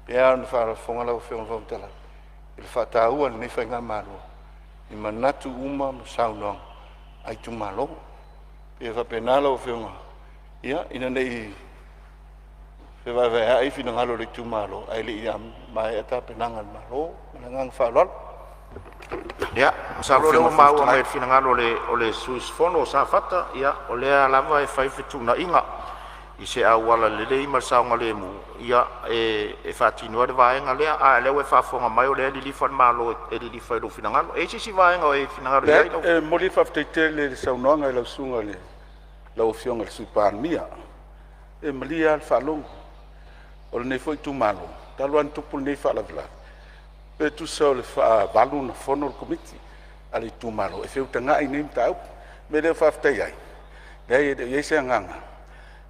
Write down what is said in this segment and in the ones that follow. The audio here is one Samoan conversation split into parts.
Pei lava ona faafofoga lau Afioga i le Fofoga Fetalai i le faataua e lenei faigamalo i manatu uma ma saunoaga a itumalo. E pei e faapena lau Afioga, ia, ina ne i fevaevaea'i finagalo o le itumalo ae le i maea tapenaga a le Malo. Ma le agaga faaaloalo. Ia, masalo o lea ua maua mai e le finagalo o le sui usufono o Safata. Ia, o lea lava e fai fetuunaiga i se auala lelei ma le saogalemu e faatino ai le vaega lea. A o lea ua e faafofoga mai o lea e lilifa le Malo e lilifa i lou finagalo. E i ai se isi vaega o e finagalo i ai lau…? E momoli le faafetai tele i le saunoaga i lau Susuga i le, lau Afioga i le Sui Palemia. E malie lava le faalogo o lenei foi itumalo talu lava ona tupu lenei faalavelave, pe tusa o le faavalu ona fono le Komiti a le itumalo e feutagai i nei mataupu. O le mea lea e faafetai ai, leai e le o i ai se agaga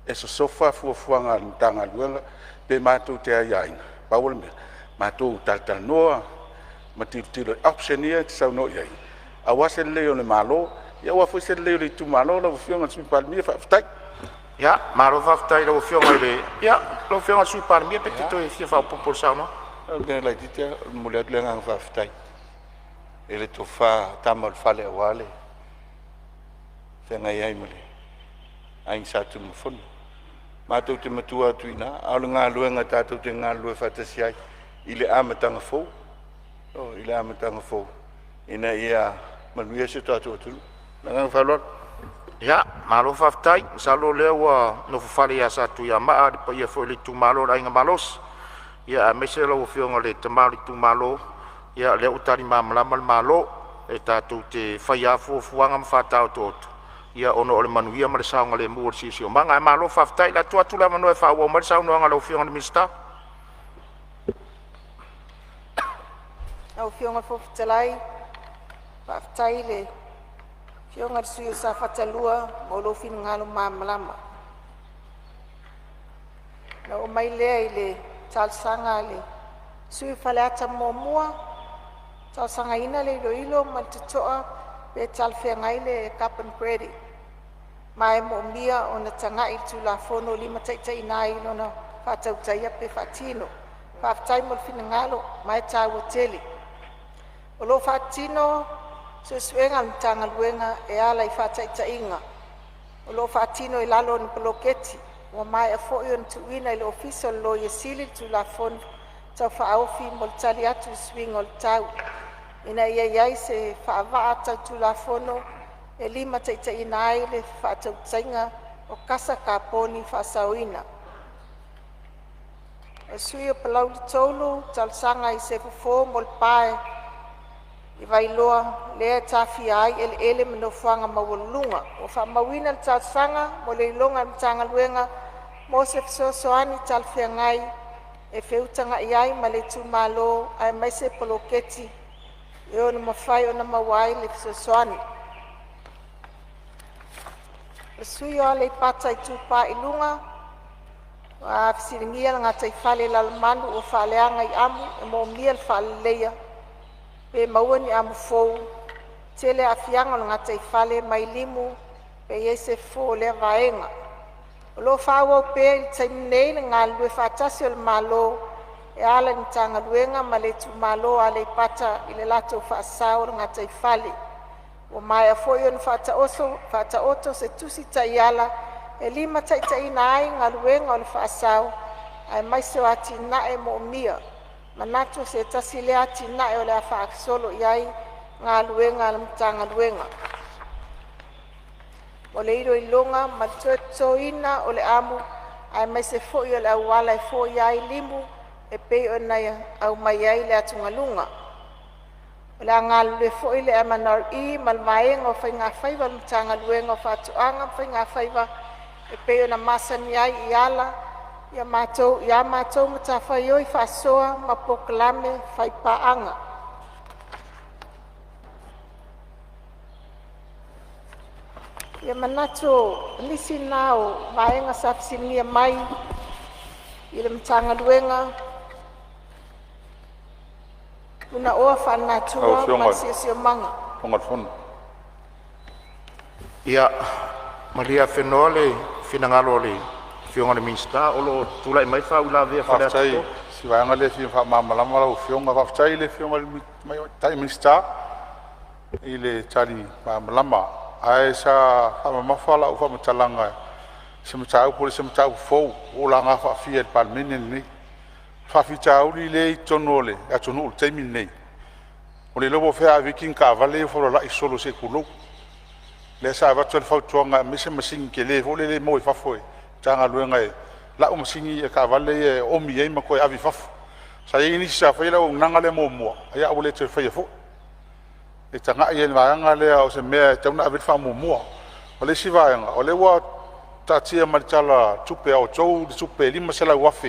e sosofa fuafuaga a le Matagaluega pe matou te aiaina. Pau o le mea, matou talatalanoa ma tilotilo i option ia e te saunoa i ai aua se lelei o le Malo, aua foi se lelei o le itumalo. Lau Afioga i le Sui Palemia, faafetai. Ia, malo faafetai i lau Afioga i le… Ia, lau Afioga i le Sui Palemia pe e te toe fia faaopoopo i le saunoaga. O le mea laitiiti lava, e momoli atu le agaga faafetai i le tofa Tama a le Fale aua le feagai ai ma le Aiga Sa Tunumafono. Matou te matua atu i ina, a o le galuega tatou te galulue faatasi ai i le amataga fou, ioe, i le amataga fou ina ia manuia si o tatou atunuu. Ma le agaga faaaloalo. Ia, malo faafetai. Masalo o lea ua nofofale ia Satuiamaa le paia foi o le itumalo o le Aiga Malosi, ia aemaise lau Afioga i le tama o le itumalo. Ia o lea ua tali malamalama le Malo, e tatou te faia lava fuafuaga ma faataotooto ona o le manuia ma le saogalemu o le siosiomaga. Ae malo faafetai. O le a tuu atu le avanoa e faaauau mai ai le saunoaga a lau Afioga i le Minisita. Lau Afioga i le Fofoga Fetalai, faafetai i le Afioga i le sui usufono mo Safata 2 mo lou finagalo malamalama. Ona ou oo mai lea i le talosaga a le sui usufono mo Faleata 1, e talosagaina le iloilo ma le totoa pe talafeagai le carbon credit, ma e moomia ona tagai i le Tulafono e limataitaiina ai i lona faatautaia pe faatino. Faafetai mo le finagalo ma e taua tele. O lo o faatino suesuega a le Matagaluega e ala i faataitaiga o lo o faatino i lalo o ni poloketi. Ua maea foi ona tuuina i le Ofisa o le Loia Sili le Tulafono Tau Faaofi mo le tali atu i le suiga o le tau, ina ia i ai se faavaa tau Tulafono e limataitaiina ai le fefaatauaiga o kasa kaponi faasaoina. O le sui usufono mo Palauli 3 na talosaga i se fofo mo le pa i Vailoa lea e taafia ai eleele ma nofoaga maualuluga. Ua faamauina le talosaga mo le iloiloga a le Matagaluega mo se fesoasoani talafeagai e feutagai ai ma le itumalo aemaise poloketi e ono mafai ona maua ai se fesoasoani. O le sui usufono mo Aleipata Itupa i Luga ua fesiligia le gataifale o Lalomanu ua faaleaga i amu e moomia le faaleleia pe maua ni amu fou. Tele aafiaga o le gataifale mai limu pe i ai se fofo o lea vaega. O lo o faaauau pea i le taimi nei le galulue faatasi o le Malo e ala i Matagaluega ma le itumalo o Aleipata i le latou faasao o le gataifale. Ua maea foi ona faataoto se tusi taiala e limataitaiina ai galuega o le faasao aemaise o atinae moomia. Manatu o se tasi lea atinae o le a faagasolo i ai galuega a le Matagaluega. O le iloiloga ma le toe totoina o le amu aemaise foi o le auala e foia ai limu e pei ona aumai ai le atugaluga. O le a galulue foi le MNRE ma le Vaega o Faiga Faiva a le Matagaluega o Faatoaga ma Faigafaiva e pei ona masani ai e ala i a matou matafaioi faasoa ma polokalame faipaaga. Ia manatu o nisi na o vaega sa fesiligia mai i le Matagaluega Punaoa Faalenatura Lau ma le Afioga i le Siosiomaga. Fofoga o le Fono. Ia malie afenoa le finagalo o le Afioga i le Minisita o lo o tulai mai le faauilavea a Faleata Faafetai 3. si vaega lea e fia faamalamalama lau Afioga. Faafetai i le Afioga i le Tamaitai Minisita i le tali malamalama, ae sa faamamafa lau faamatalaga i se mataupu e le o se mataupu fou ua ou laga faafia i le Palemene lenei. Faafitauli lea e i totonu o le atunuu i le taimi lenei, ua le iloa po o fea a ave ai taavale ia ua feulalai solo se i tulou. Lea sa avatu ai le fautuaga e aumai se masini tele foi lele e maua i fafo e le Matagaluega e lau masini ia taavale ia e oomi ai ma toe ave i fafo. Sa i ai nisi sa faia le auaunaga lea muamua, ae ua le toe faia foi. E tagai i le vaega lea o se mea e tatau ona ave i ai le faamuamua. O le isi vaega, o lea ua taatia mai i le Tala o le Tupe a outou le tupe e $500,000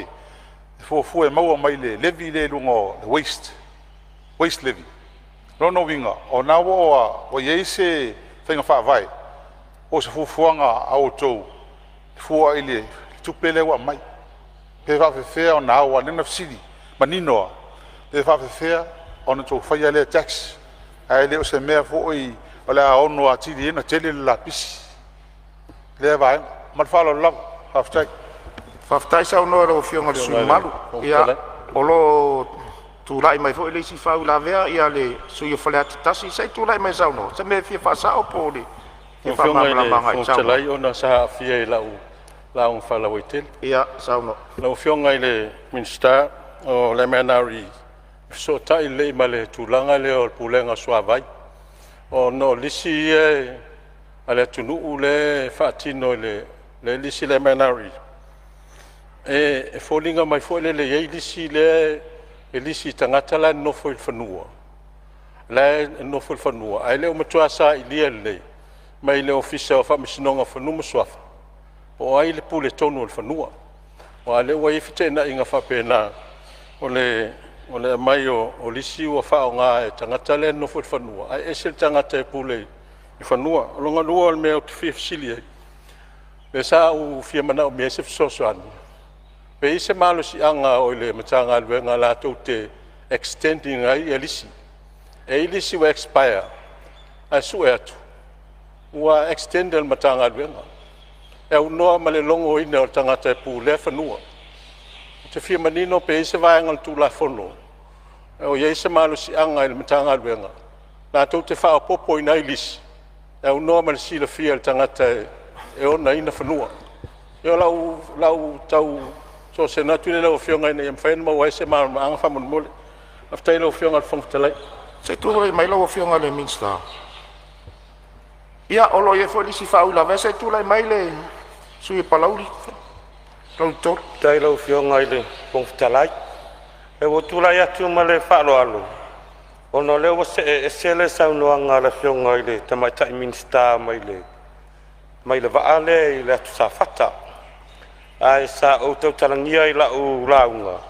e fuafua e maua mai le levy lea i luga o le waste, waste levy. O lona uiga o lena ua i ai se faiga faavae po o se fuafuaga a outou e fua i le tupe lea ua aumai, pe faapefea ona ao. Aua o lea na fesili manino lava, pe faapefea ona outou faia lea tax, ae le o se mea foi o le a ono atili ai ona tele le lapisi i lea vaega. Ma le faaaloalo lava. Faafetai. Faafetai saunoa i lau Afioga i le sui usufono mamalu. Ia, o lo o tulai mai foi le isi faauilavea, ia le sui usufono mo Faleata 1. Se i tulai mai e saunoa i se mea e fia faasao po o le fia Lau Afioga i le faamalamalama agai i Fofoga le saunoaga. Fetalai ona sa aafia i lau lauga faalauaitele. Ia, saunoa. Lau Afioga i le Minisita o le MNRE, e fesootai lelei ma le tulaga lea o le Pulega o le Suavai, ona o lisi ia a le atunuu lea e faatino lea e lisi e le MNRE, e foliga mai foi lele e i ai lisi lea e lisi i tagata la e nonofo i fanua, ae le o matua sailia lelei mai le Ofisa o Faamasinoga o Fanua ma Suafa po o ai le puletonu o le fanua. Aua o lea ua i ai feteenaiga faapena o le aumai o lisi ua faaaoga e tagata la e nonofo i le fanua, ae ese le tagata e pule i fanua. O lona lua o le mea ou te fia fesili ai, lea sa ou fia manaomia ai se fesoasoani, pe i ai se malosiaga o i le Matagaluega latou te extend ina ai lisi. E i ai lisi ua expire ae sue atu ua extend e le Matagaluega e aunoa ma le logoina o le tagata e pulea fanua. Ou te fia manino pe i ai se vaega o le Tulafono o i ai se malosiaga i le Matagaluega latou te faaopoopoina ai lisi e aunoa ma le silafia e le tagata e onaina fanua. Ia o lau tau soosoosoga atu lea i lau Afioga ina ia mafai ona maua ai se malamalamaaga faamolemole. Faafetai i lau Afioga i le Fofoga Fetalai. Se i tulai mai lau Afioga i le Minisita. Ia, o lo o i ai foi le isi faauilavea. Se i tulai mai le sui usufono mo Palauli 3. Faafetai i lau Afioga i le Fofoga Fetalai. Ua ou tulai atu ma le faaaloalo ona o lea ua see ese le saunoaga a le Afioga i le Tamaitai Minisita mai le vaa lea i le Atu Safata. Ae sa ou tautalagia i lau lauga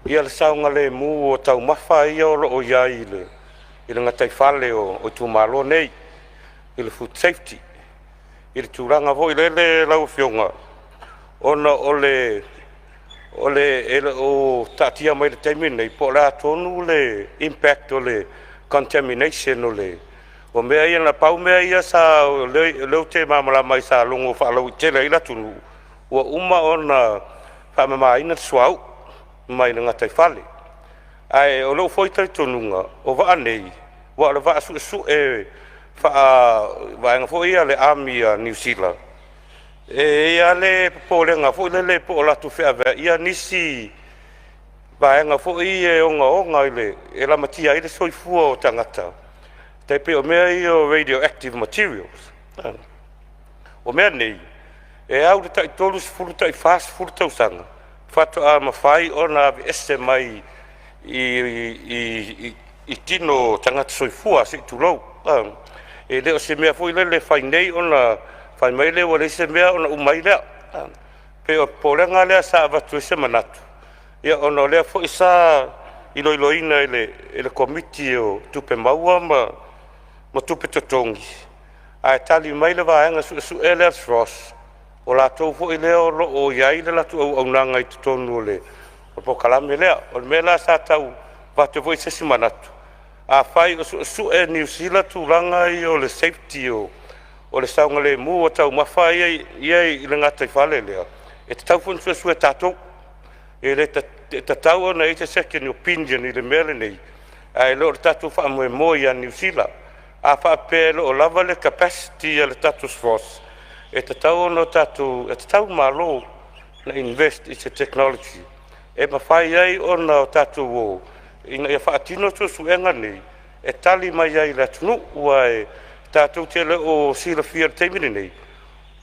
le saogalemu o taumafa ia o lo o i ai i le gataifale o itumalo nei i le food safety. I le tulaga foi lele lau Afioga, ona o le e le o taatia mai i le taimi lenei po o le a tonu le impact o le contamination o mea ia. Na pau mea ia sa o lea ou te malamalama ai sa logo faalauaitele ai le atunuu, ua uma ona faamamaina le suauu mai le gataifale. Ae o lou foi talitonuga, o vaa nei aua o le vaa suesue faavaega foi ia a le Army a Niu Sila, e i ai lava le popolega foi lele po o latou feaveaia nisi vaega foi ia e ogaoga e lamatia ai le soifua o tagata, e tai pei o mea ia o radioactive materials. O mea nei, e au i le tai 30 i le tai 40 tausaga faatoa mafai ona aveese mai i tino o tagata soifua, se i tulou. E le o se mea foi lele e fai nei ona fai mai lea ua leai se mea ona uma ai lea. E pei o le popolega lea sa avatu ai se manatu, ia ona o lea foi sa iloiloina e le Komiti o Tupe Maua ma Tupe Totogi, ae tali mai le vaega suesue lea a le SROS, o latou foi lea o lo o i ai le latou auaunaga i totonu o le polokalame lea. O le mea la sa tau avatu ai foi se isi manatu, afai o suesue e Niu Sila tulaga ia o le safety o le saogalemu o taumafa ia i le gataifale lea, e tatau foi ona suesue e tatou. E le tatau ona i ai se second opinion i le mea lenei, ae le o le tatou faamoemoe ia Niu Sila. A faapea e le o lava le capacity a le tatou SROS, e tatau ona tatou, e tatau i le Malo ona invest i se technology e mafai ai ona tatou o ina ia faatino suesuega nei e tali mai ai i le atunuu, aua e tatou te le o silafia i le taimi lenei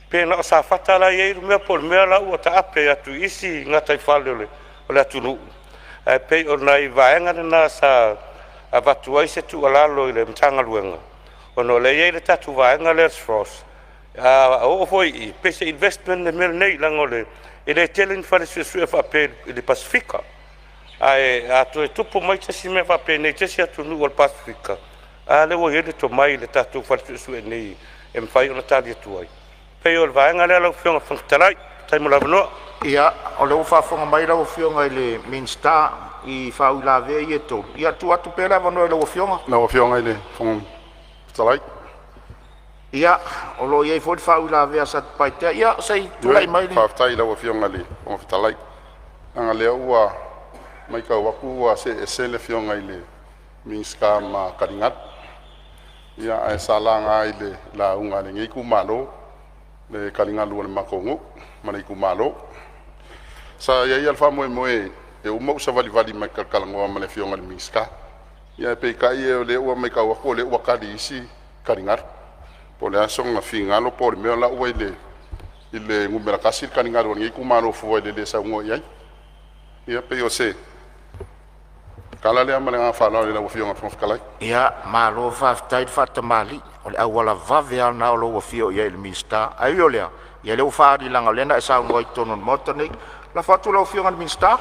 pe na o Safata la e i ai le mea po o le mea la ua taape atu i isi gataifale o le atunuu. Ae pei o nai vaega na sa avatu ai se tuualalo i le Matagaluega, ona o lea e i ai le tatou vaega lea o le SROS, a oo foi i i, pei se investment le mea lenei, leaga e le tele ni fale suesue faapea i le Pasefika. Ae a toe tupu mai se isi mea faapenei i se isi atunuu o le Pasefika, a lea ua i ai le tomai i le tatou fale suesue nei e mafai ona tali atu ai. E pei o le vaega lea lau Afioga i le Fofoga Fetalai. Faafetai mo le avanoa. Ia, o lea ua faafofoga mai lau Afioga i le Minisita i faauilavea ia e tolu. Ia, tuu atu pea le avanoa i lau Afioga. Lau Afioga i le Fofoga Fetalai. Ia, o lo o i ai foi le faauilavea a Satupaitea. Ia, se i tulai mai le… Faafetai i lau Afioga i le Fofoga Fetalai, leaga o lea ua matau atu ua see ese le Afioga i le Minisita ma taligalu. Ia, ae sa laga i le lauga a lenei itumalo le taligalu o le matou nuu ma le itumalo. Sa i ai lava le faamoemoe e uma ou savalivali mai e talatalanoa ma le Afioga i le Minisita, ae peitai o lea ua matau atu o lea ua tali i isi taligalu. Po o le a sona finagalo po o le mea la ua i le numera 1 le taligalu o lenei itumalo fua i le le saunoa i ai. Ia pei o se tala lea ma le agaga faaaloalo i lau Afioga i le Fofoga Fetalai. Ia, malo faafetai le faatamalii, o le auala vave lava lena o lou afio i ai i le Minisita. Ae ui o lea, ia o lea ua faaali leaga o lea na e saunoa i totonu o le Maota lenei. Lafo atu i lau Afioga i le Minisita.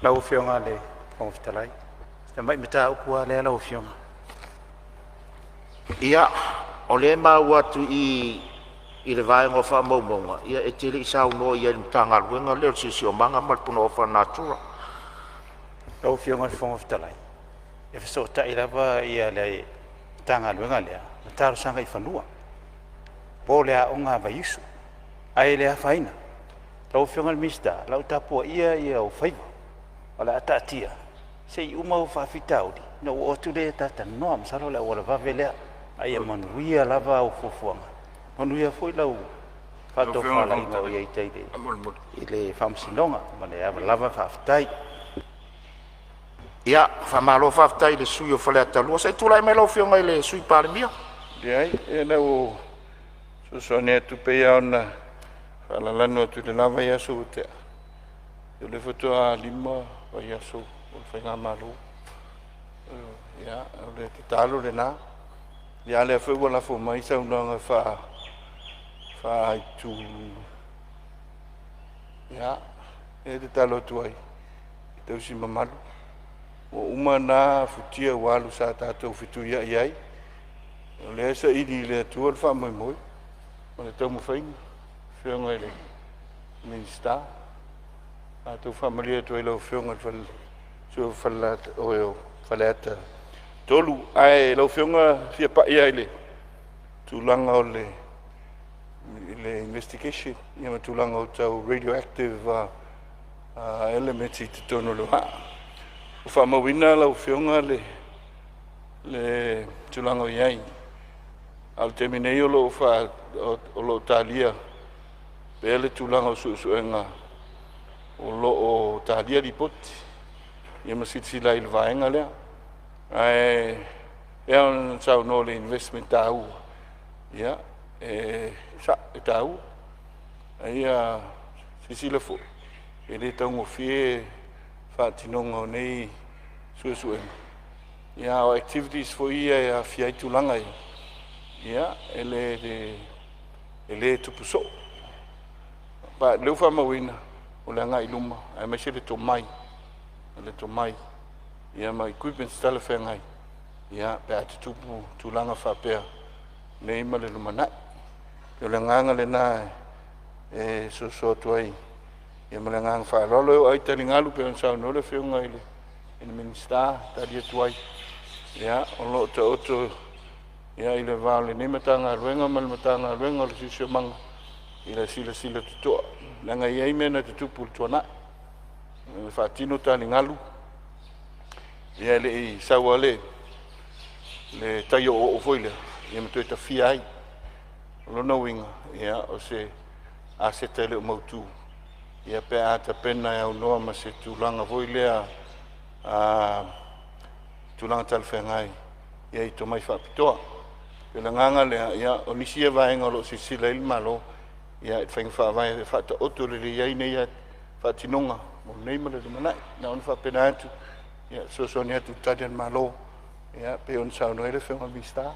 Lau Afioga i le Fofoga Fetalai, si tamai mataupu lava lea lau Afioga. Ia, o lea e maua atu i i i le vaega o faamaumauga, ia e te le i saunoa i ai i le Matagaluega lea o le Siosiomaga ma le Punaoa Faalenatura. Lau Afioga i le Fofoga Fetalai, e fesootai lava le Matagaluega lea ma talosaga i fanua po o le aoga a Vaiusu, ae le afaina. Lau Afioga i le Minisita, o le a ou tapuaia ou faiva, o le a taatia se i uma ou faafitauli ona ou oo atu lea ta talanoa. Masalo o le auala vave lea, a ia manuia lava au fuafuaga, manuia foi lau faatofalaiga o i ai i tai i le Faamasinoga. Ma le ava lava faafetai. Ia, faamalo faafetai i le sui usufono o Faleata 2. Se i tulai mai lau Afioga i le Sui Palemia. Leai, na ou fesoasoani atu pei lava ona faalalanu atu i le la vaiaso ua tea, o lea faatoa 5 vaiaso o le faigamalo. Ia, o le tatalo lena. Ia, a o lea foi ua lafo mai saunoaga faa-itu. Ia, e tatalo atu ai e tausi mamalu. Ua uma na futia ua alu sa tatou fetuiai ai. O lea e saili i le Atua le faamoemoe ma le taumafaiga, Afioga i le Minisita. Matou faamalie atu ai i lau Afioga i le sui usufono o Faleata 3. Ae lau Afioga e fia pai lava i le tulaga o le investigation ma tulaga tau radioactive elements i totonu o le vaa. Ua faamauina lau Afioga le tulaga o i ai, a o le taimi nei o lo o talia pea le tulaga o suesuega o lo o talia lipoti ia ma silasila i le vaega lea. Ae pei ona saunoa i le investment taua, ia e sao e taua. A ia silasila foi, e le taugofie le faatinoga o nei suesuega, a o activities foi ia e aafia ai tulaga ia, e le tupu soo. O lea ua faamauina o le agai i luma aemaise le tomai, ia ma equipments talafeagai pe a tutupu tulaga faapea nei ma le lumanai. O le agaga lena e soso atu ai ma le agaga faaaloalo. E oo lava i taligalu pei ona saunoa le Afioga i le Minisita e tali atu ai, ia o lo o taoto i le va o lenei Matagaluega ma le Matagaluega o le Siosiomaga i le silasila totoa, leaga e i ai mea na tutupu i le tuanai. Faatino taligalu, ia e le i sau lava le tai o'oo'o foi lea, ia ma toe tafia ai. O lona uiga, ia, o se aseta e le o mautu, ia pe a tapena e aunoa ma se tulaga foi lea tulaga talafeagai ia i tomai faapitoa. O le agaga lea, ia, o nisi ia vaega o lo o silasila i ai le Malo i faiga faavae e faataoto lelei ai nei faatinoga mo nei ma le lumanai. Na ona faapena atu, ia e fesoasoani atu i tali a le Malo, ia pei ona saunoa ai le Afioga i le Minisita. Ma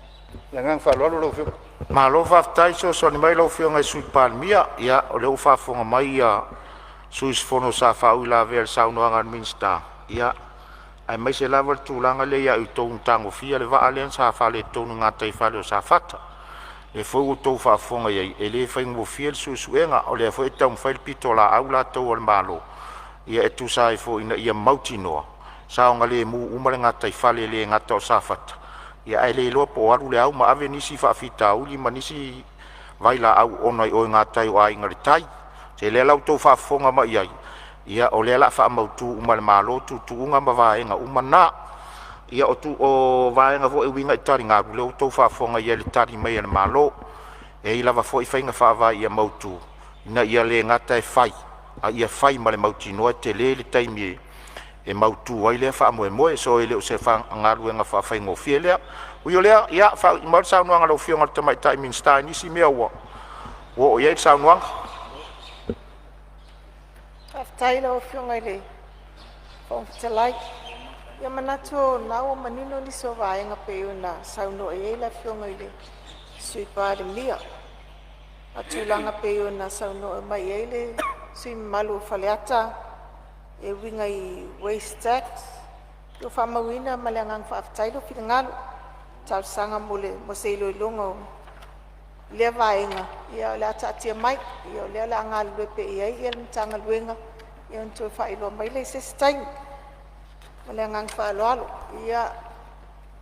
le agaga faaaloalo lau Afioga. Malo faafetai fesoasoani mai lau Afioga i le Sui Palemia. Ia o lea ua faafofoga mai ia sui usufono sa faauilavea i le saunoaga a le Minisita, ia aemaise lava le tulaga lea ia outou na tagofia le vaa lea sa faaletonu i gataifale o Safata. Lea foi ua outou faafofoga i ai, e le faigofie le suesuega, o lea foi e taumafai le pitolaau latou a le Malo ia e tusa ai foi ina ia mautinoa saogalemu uma le gataifale e le gata o Safata, ae le iloa po o alu le au ma ave nisi faafitauli ma nisi vailaau oona i gatai o Aiga i le Tai. O lea la ua outou faafofoga mai i ai, ia o lea o le a faamautu uma e le Malo tuutuuga ma vaega uma na. Ia, o vaega foi e uiga i taligalu, lea ua outou faafofoga i ai i le tali mai a le Malo. E i ai lava foi faiga faavae ia mautu ina ia le gata e fai, a ia fai ma le mautinoa e tele le taimi e mautu ai lea faamoemoe. So e le o se galuega faafaigofie lea. Ui o lea, ia faaiu mai le saunoaga a lau Afioga i le Tamaitai Minisita i nisi mea ua oo i ai le saunoaga. Faafetai i lau Afioga i le Fofoga Fetalai. Ia manatu o lena ua manino nisi o vaega pei ona saunoa i ai le Afioga i le Sui Palemia. A o tulaga pei ona saunoa mai ai le sui usufono mamalu o Faleata e uiga i waste tax, ua faamauina ma le agaga faafetai lou finagalo e talosaga mo se iloiloga o lea vaega. Ia o le a taatia mai o lea o le a galulue pea i ai le Matagaluega ona toe faailoa mai lea i se isi taimi. Ma le agaga faaaloalo. Ia,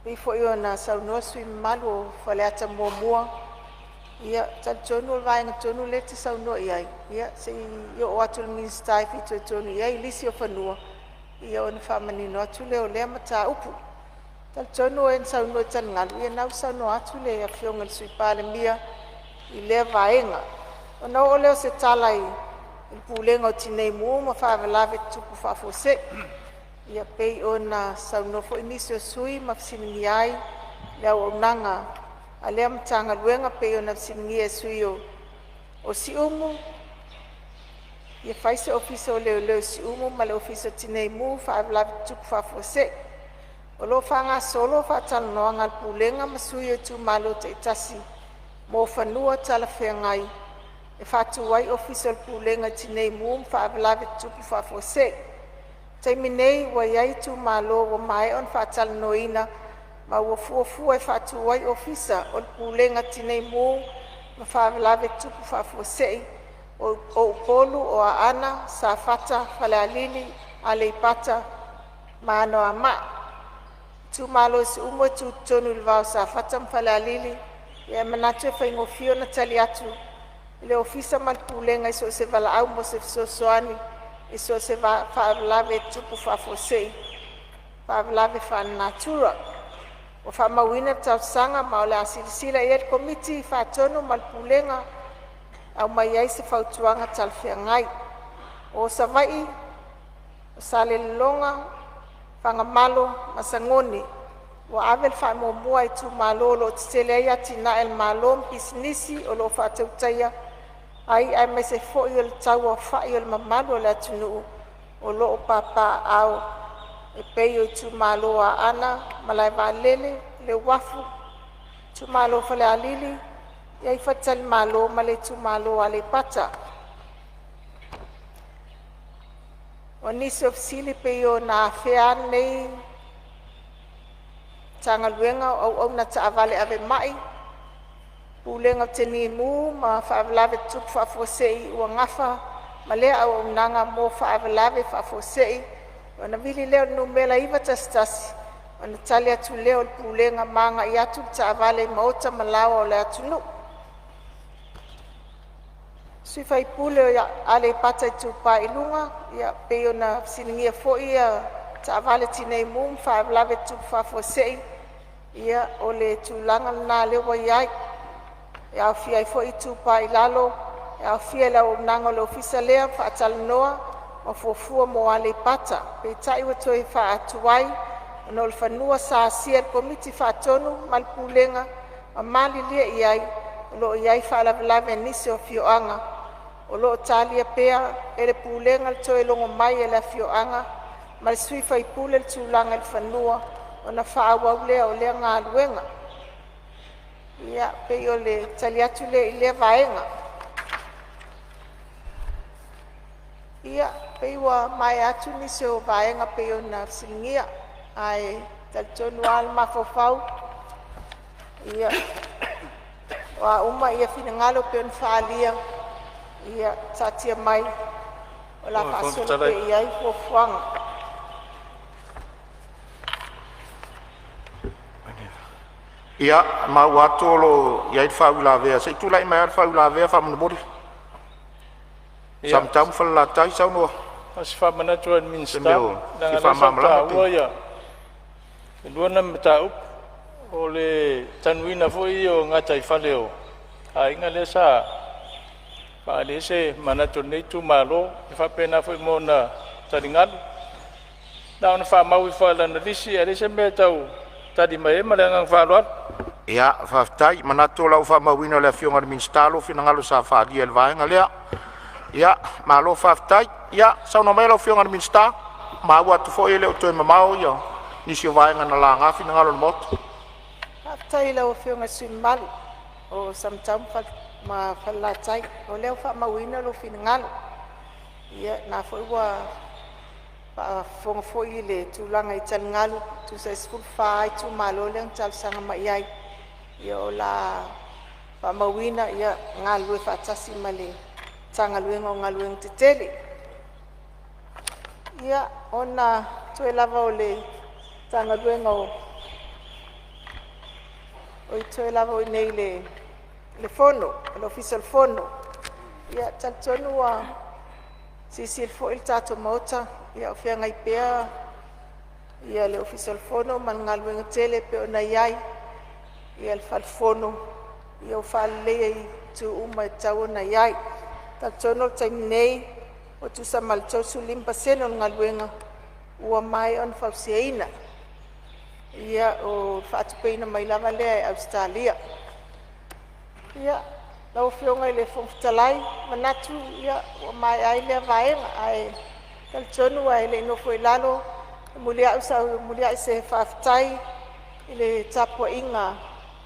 pei foi ona saunoa le sui usufono mamalu o Faleata 1, ia e talitonu o le vaega tonu lea e te saunoa i ai, ia se i oo atu i le Minisita e fitoitonu i ai lisi o fanua ona faamanino atu lea o lea mataupu. E talitonu o e na saunoa i taligalu, ia lena ua saunoa atu le Afioga i le Sui Palemia i lea vaega. Ona oo lea o se tala i le Pulega o Tinei Mu ma Faalavelave Tutupu Faafuasei. Ia pei ona saunoa foi nisi o sui usufono ma fesiligia ai le auaunaga a lea Matagaluega pei ona fesiligia e le sui usufono o Siumu, ia fai se Ofisa o Leoleo i Siumu ma le Ofisa o Tinei Mu ma Faalavelave Tutupu Faafuasei. O lo o faagasolo faatalanoaga a le Pulega ma sui o itumalo taitasi mo fanua talafeagai e faatu ai Ofisa o le Pulega Tinei Mu ma Faalavelave Tutupu Faafuasei. O le taimi nei ua i ai itumalo ua maea ona faatalanoaina ma ua fuafua e faatu ai Ofisa o le Pulega Tinei Mu ma Faalavelave Tutupu Faafuasei o Upolu, o Aana, Safata, Falealili, Aleipata ma Anoamaa. Itumalo o Siumu e tu i totonu i le va o Safata ma Falealili. E manatu e faigofie ona tali atu le Ofisa ma le Pulega i so o se valaau mo se fesoasoani i so o se faalavelave e tupu faafuasei, faalavelave faalenatura. Ua faamauina le talosaga ma o le a silasila i ai le Komiti Faatonu ma le Pulega e aumai ai se fautuaga talafeagai. O Savaii, o Salelologa, Fagamalo ma Sagone ua ave le faamuamua a itumalo o lo o tetele ai atinae a le Malo ma pisinisi o lo o faatautaia ai, aemaise foi o le tauaofai o le mamalu o le atunuu o lo o papaaao e pei o itumalo o Aana, Malaevaalele, le Uafu, itumalo o Falealili, faletalimalo ma le itumalo o Aleipata. O nisi o fesili e pei ona afea lenei Matagaluega o auauna taavale ave ma'i, Pulega o Tinei Mu ma Faalavelave Tutupu Faafuasei ua nafa ma lea auaunaga mo faalavelave faafuasei ona vili lea o le numera 911 ona tali atu lea o le pulega ma agai atu le taavale i maota ma laoa o le atunuu. Sui Faipule o Aleipata Itupa i Luga, ia pei ona fesiligia foi ia taavale tineimu ma faalavelave tutupu faafuasei, ia o le tulaga lena lea ua iai, e aofia ai foi Itupa i Lalo, e aofia i le auaunaga a le Ofisa lea faatalanoa ma fuafua mo Aleipata. Peitai ua toe faatuai ona o le fanua sa asia e le Komiti Faatonu ma le Pulega ma malilie iai o loo iai faalavelave i nisi o afioaga. O loo talia pea e le Pulega le toe logo mai o le afioaga ma le Sui Faipule i le tulaga i le fanua ona faaauau lea o lea galuega. Ia pei o le tali atu lea i lea vaega. Ia pei ua maea atu nisi o vaega pei ona fesiligia, ae talitonu lava le mafaufau ia oa uma ia finagalo pei ona faaalia, ia taatia mai o le a faasolo pea iai fuafuaga. Ia, maua atu o lo o i ai le faauilavea. Se i tulai mai lava le faauilavea faamolemole. Samatau ma Falelatai, saunoa. Na o se faamanatu lava i le Se Minisita, mea e leaga fia o lea sa ou faamalamalama pe taua e lua nai mataupu, o le tanuina foi ia o gataifale o aiga lea sa faaali ai se manatu o lenei itumalo, e faapena foi mo ona taligalu. Na ona faamau ifo lava i lana lisi ae leai se mea e tau tali mai ai ma le agaga faaaloalo. Ia, faafetai. Manatu o le a ou faamauina e le Afioga i le Minisita lou finagalo sa faaalia i le vaega lea. Ia, malo faafetai. Ia saunoa mai lau Afioga i le Minisita, maua atu foi e le o toe mamao nisi o vaega na laga finagalo o le Maota. Faafetai i lau Afioga i le sui usufono mamalu o Samatau ma Falelatai. O lea ua faamauina lou finagalo. Ia na foi ua faafofoga foi i le tulaga i taligalu tusa e 14 itumalo lea na talosaga mai ai. Ia o le a faamauina, ia galulue faatasi ma le Matagaluega o Galuega Tetele. Ia, ona toe lava o le Matagaluega o oi toe lava o i inei i le Fono, le Ofisa o le Fono. Ia, e talitonu ua silasila foi le tatou Maota o feagai pea le Ofisa o le Fono ma le galuega tele e pei ona iai le Fale Fono ua faaleleia i itu uma e tatau ona iai. E talitonu o le taimi nei ua tusa ma le 35% o le galuega ua maea ona fausiaina. Ia, o le faatupeina mai lava lea e Ausetalia. Ia, lau Afioga i le Fofoga Fetalai, manatu ia ua maea ai lea vaega, ae talitonu ae lei nofo i lalo, e muliai se faafetai i le tapuaiga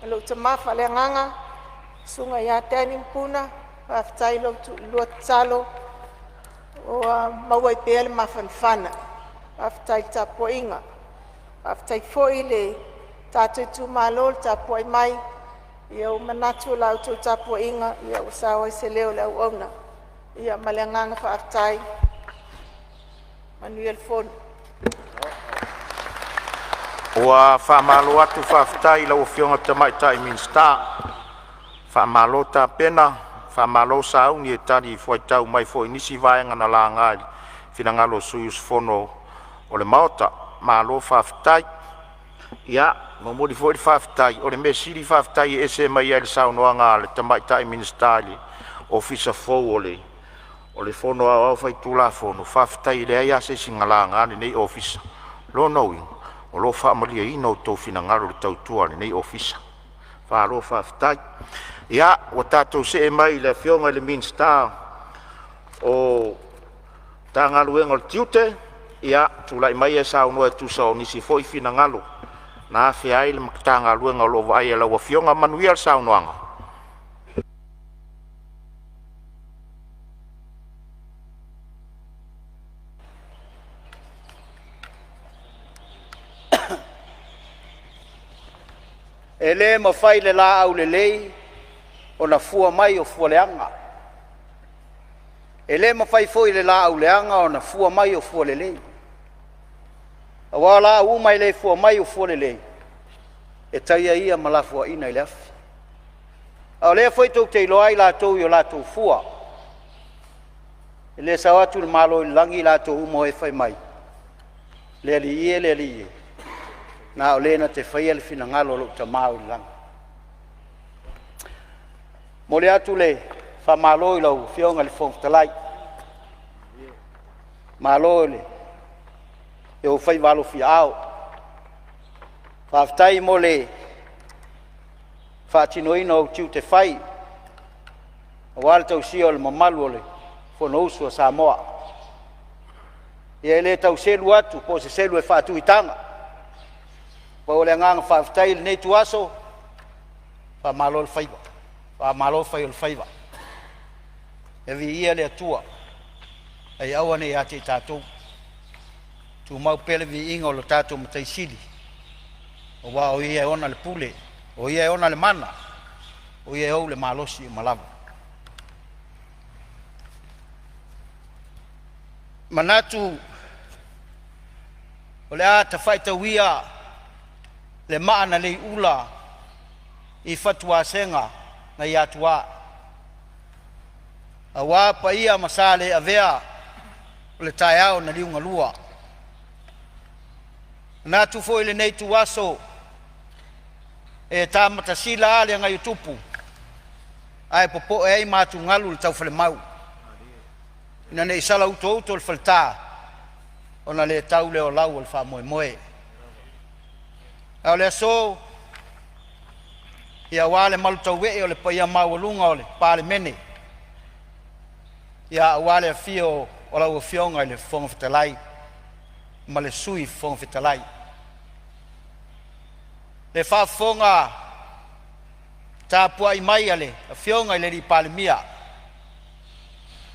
a lou tama faaleagaga Susuga ia Danny Puna, faafetai i lo oulua tatalo ua maua ai pea le mafanafana. Faafetai le tapuaiga. Faafetai foi i le tatou itumalo le tapuai mai, ia ua manatu o la outou tapuaiga ua sao ai se leo o le auauna. Ia ma le agaga faafetai, manuia le fono. Ua faamalo atu faafetai i lau Afioga i le Tamaitai Minisita, faamalo tapena, faamalo sauni e talifuaitau mai foi i nisi vaega na laga i finagalo o sui usufono o le Maota. Malo faafetai. Ia momoli foi le faafetai, o le mea sili faafetai e ese mai ai i le saunoaga a le Tamaitai Minisita i le Ofisa fou o le Fono Aoao Faitulafono, faafetai e leai lava se isi na laga lenei Ofisa. O lona uiga o lo o faamalieina outou finagalo i le tautua a lenei Ofisa. Malo faafetai. Ia ua tatou see mai i le Afioga i le Minisita o Matagaluega o le Tiute, ia tulai maia e saunoa e tusa o nisi foi finagalo na afea ai le Matagaluega o lo o vaaia e lau Afioga. Manuia le saunoaga. E le mafai e le laau lelei ona fua mai o fua leaga. E le mafai foi e le laau leaga ona fua mai o fua lelei. Aua o laau uma e le fua mai o fua lelei, e taia ia ma lafoaiina i le afi. A o lea foi tou te iloa i latou i o latou fua. E le sao atu le Malo i le lagi i latou uma o e fai mai, le Alii e, le Alii e, na o le na te faia le finagalo o lou Tama o i le lagi. Momoli atu le faamalo i lau Afioga i le Fofoga Fetalai, malo i ou faiva alofiaao, faafetai mo le faatinoina o ou tiute fai aua le tausia o le mamalu o le Fonousu a Samoa. Ia e le tau selu atu po o se selu e faatu i taga, pau o le agaga faafetai i lenei ituaso, faamalo le faiva, faamalo fai o le faiva. Ia viia le Atua, ae aua ne i ia te i tatou, tumau pea le viiga o lo tatou Matai Sili, aua o Ia e ona le pule, o Ia e ona le mana, o Ia e ou le malosi uma lava. Manatu o le a tafa'i ia le maa na lei'ula i fatuasega nai Atuā, aua paia ma sa le avea o le taeao na liugalua. E manatu foi i lenei ituaso e ta matasila a le agaiotupu ae popo'e ai ma atugalu le taufalemau ina ne i sala utouto le faletā ona le tau lea o lau o le faamoemoe. A o le aso, ia aua le malutauee o le paia maualuga o le Palemene, ia aua le afio o lau Afioga i le Fofoga Fetalai ma le Sui Fofoga Fetalai. Le faafofoga tapuai mai a le Afioga i le Palemia,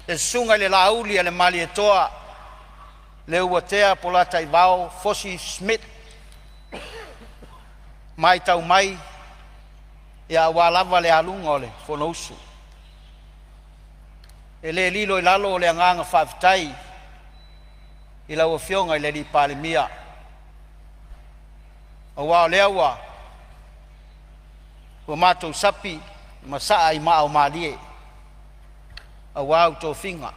le susuga i le Laauli a le Malietoa Leuatea Polataivao Fosi Smith. Matau mai aua lava le aluga o le Fonousu. E le lilo i lalo le agaga faafetai i lau Afioga i le Palemia, aua o lea ua matou sapi ma saa i maa o malie aua au tofiga.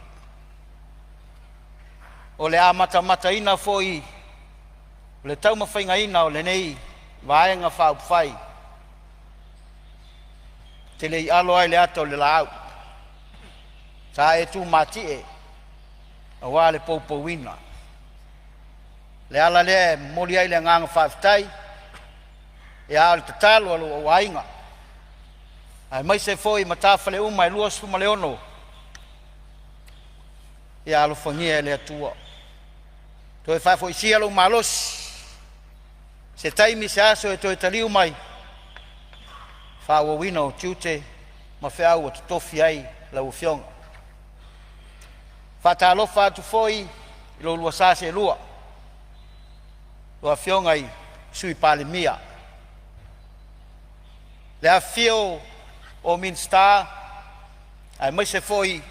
O le a matamataina foi o le taumafaigaina o lenei Vaega Faaupufai, e te le i alo a i le ata o le laau, sa e tumatie aua le poupouina. O le ala lea e momoli ai le agaga faafetai, a o le tatalo a lou aiga aemaise foi matafale uma e 26, ia alofagia e le Atua toe faafoisia lou malosi, se taimi se aso e toe taliu mai, faaauauina ou tiute ma feau ua totofi ai lau Afioga. Faatalofa atu foi i lo oulua sa seelua, lua Afioga i Sui Palemia, le afifio o Minisita aemaise foi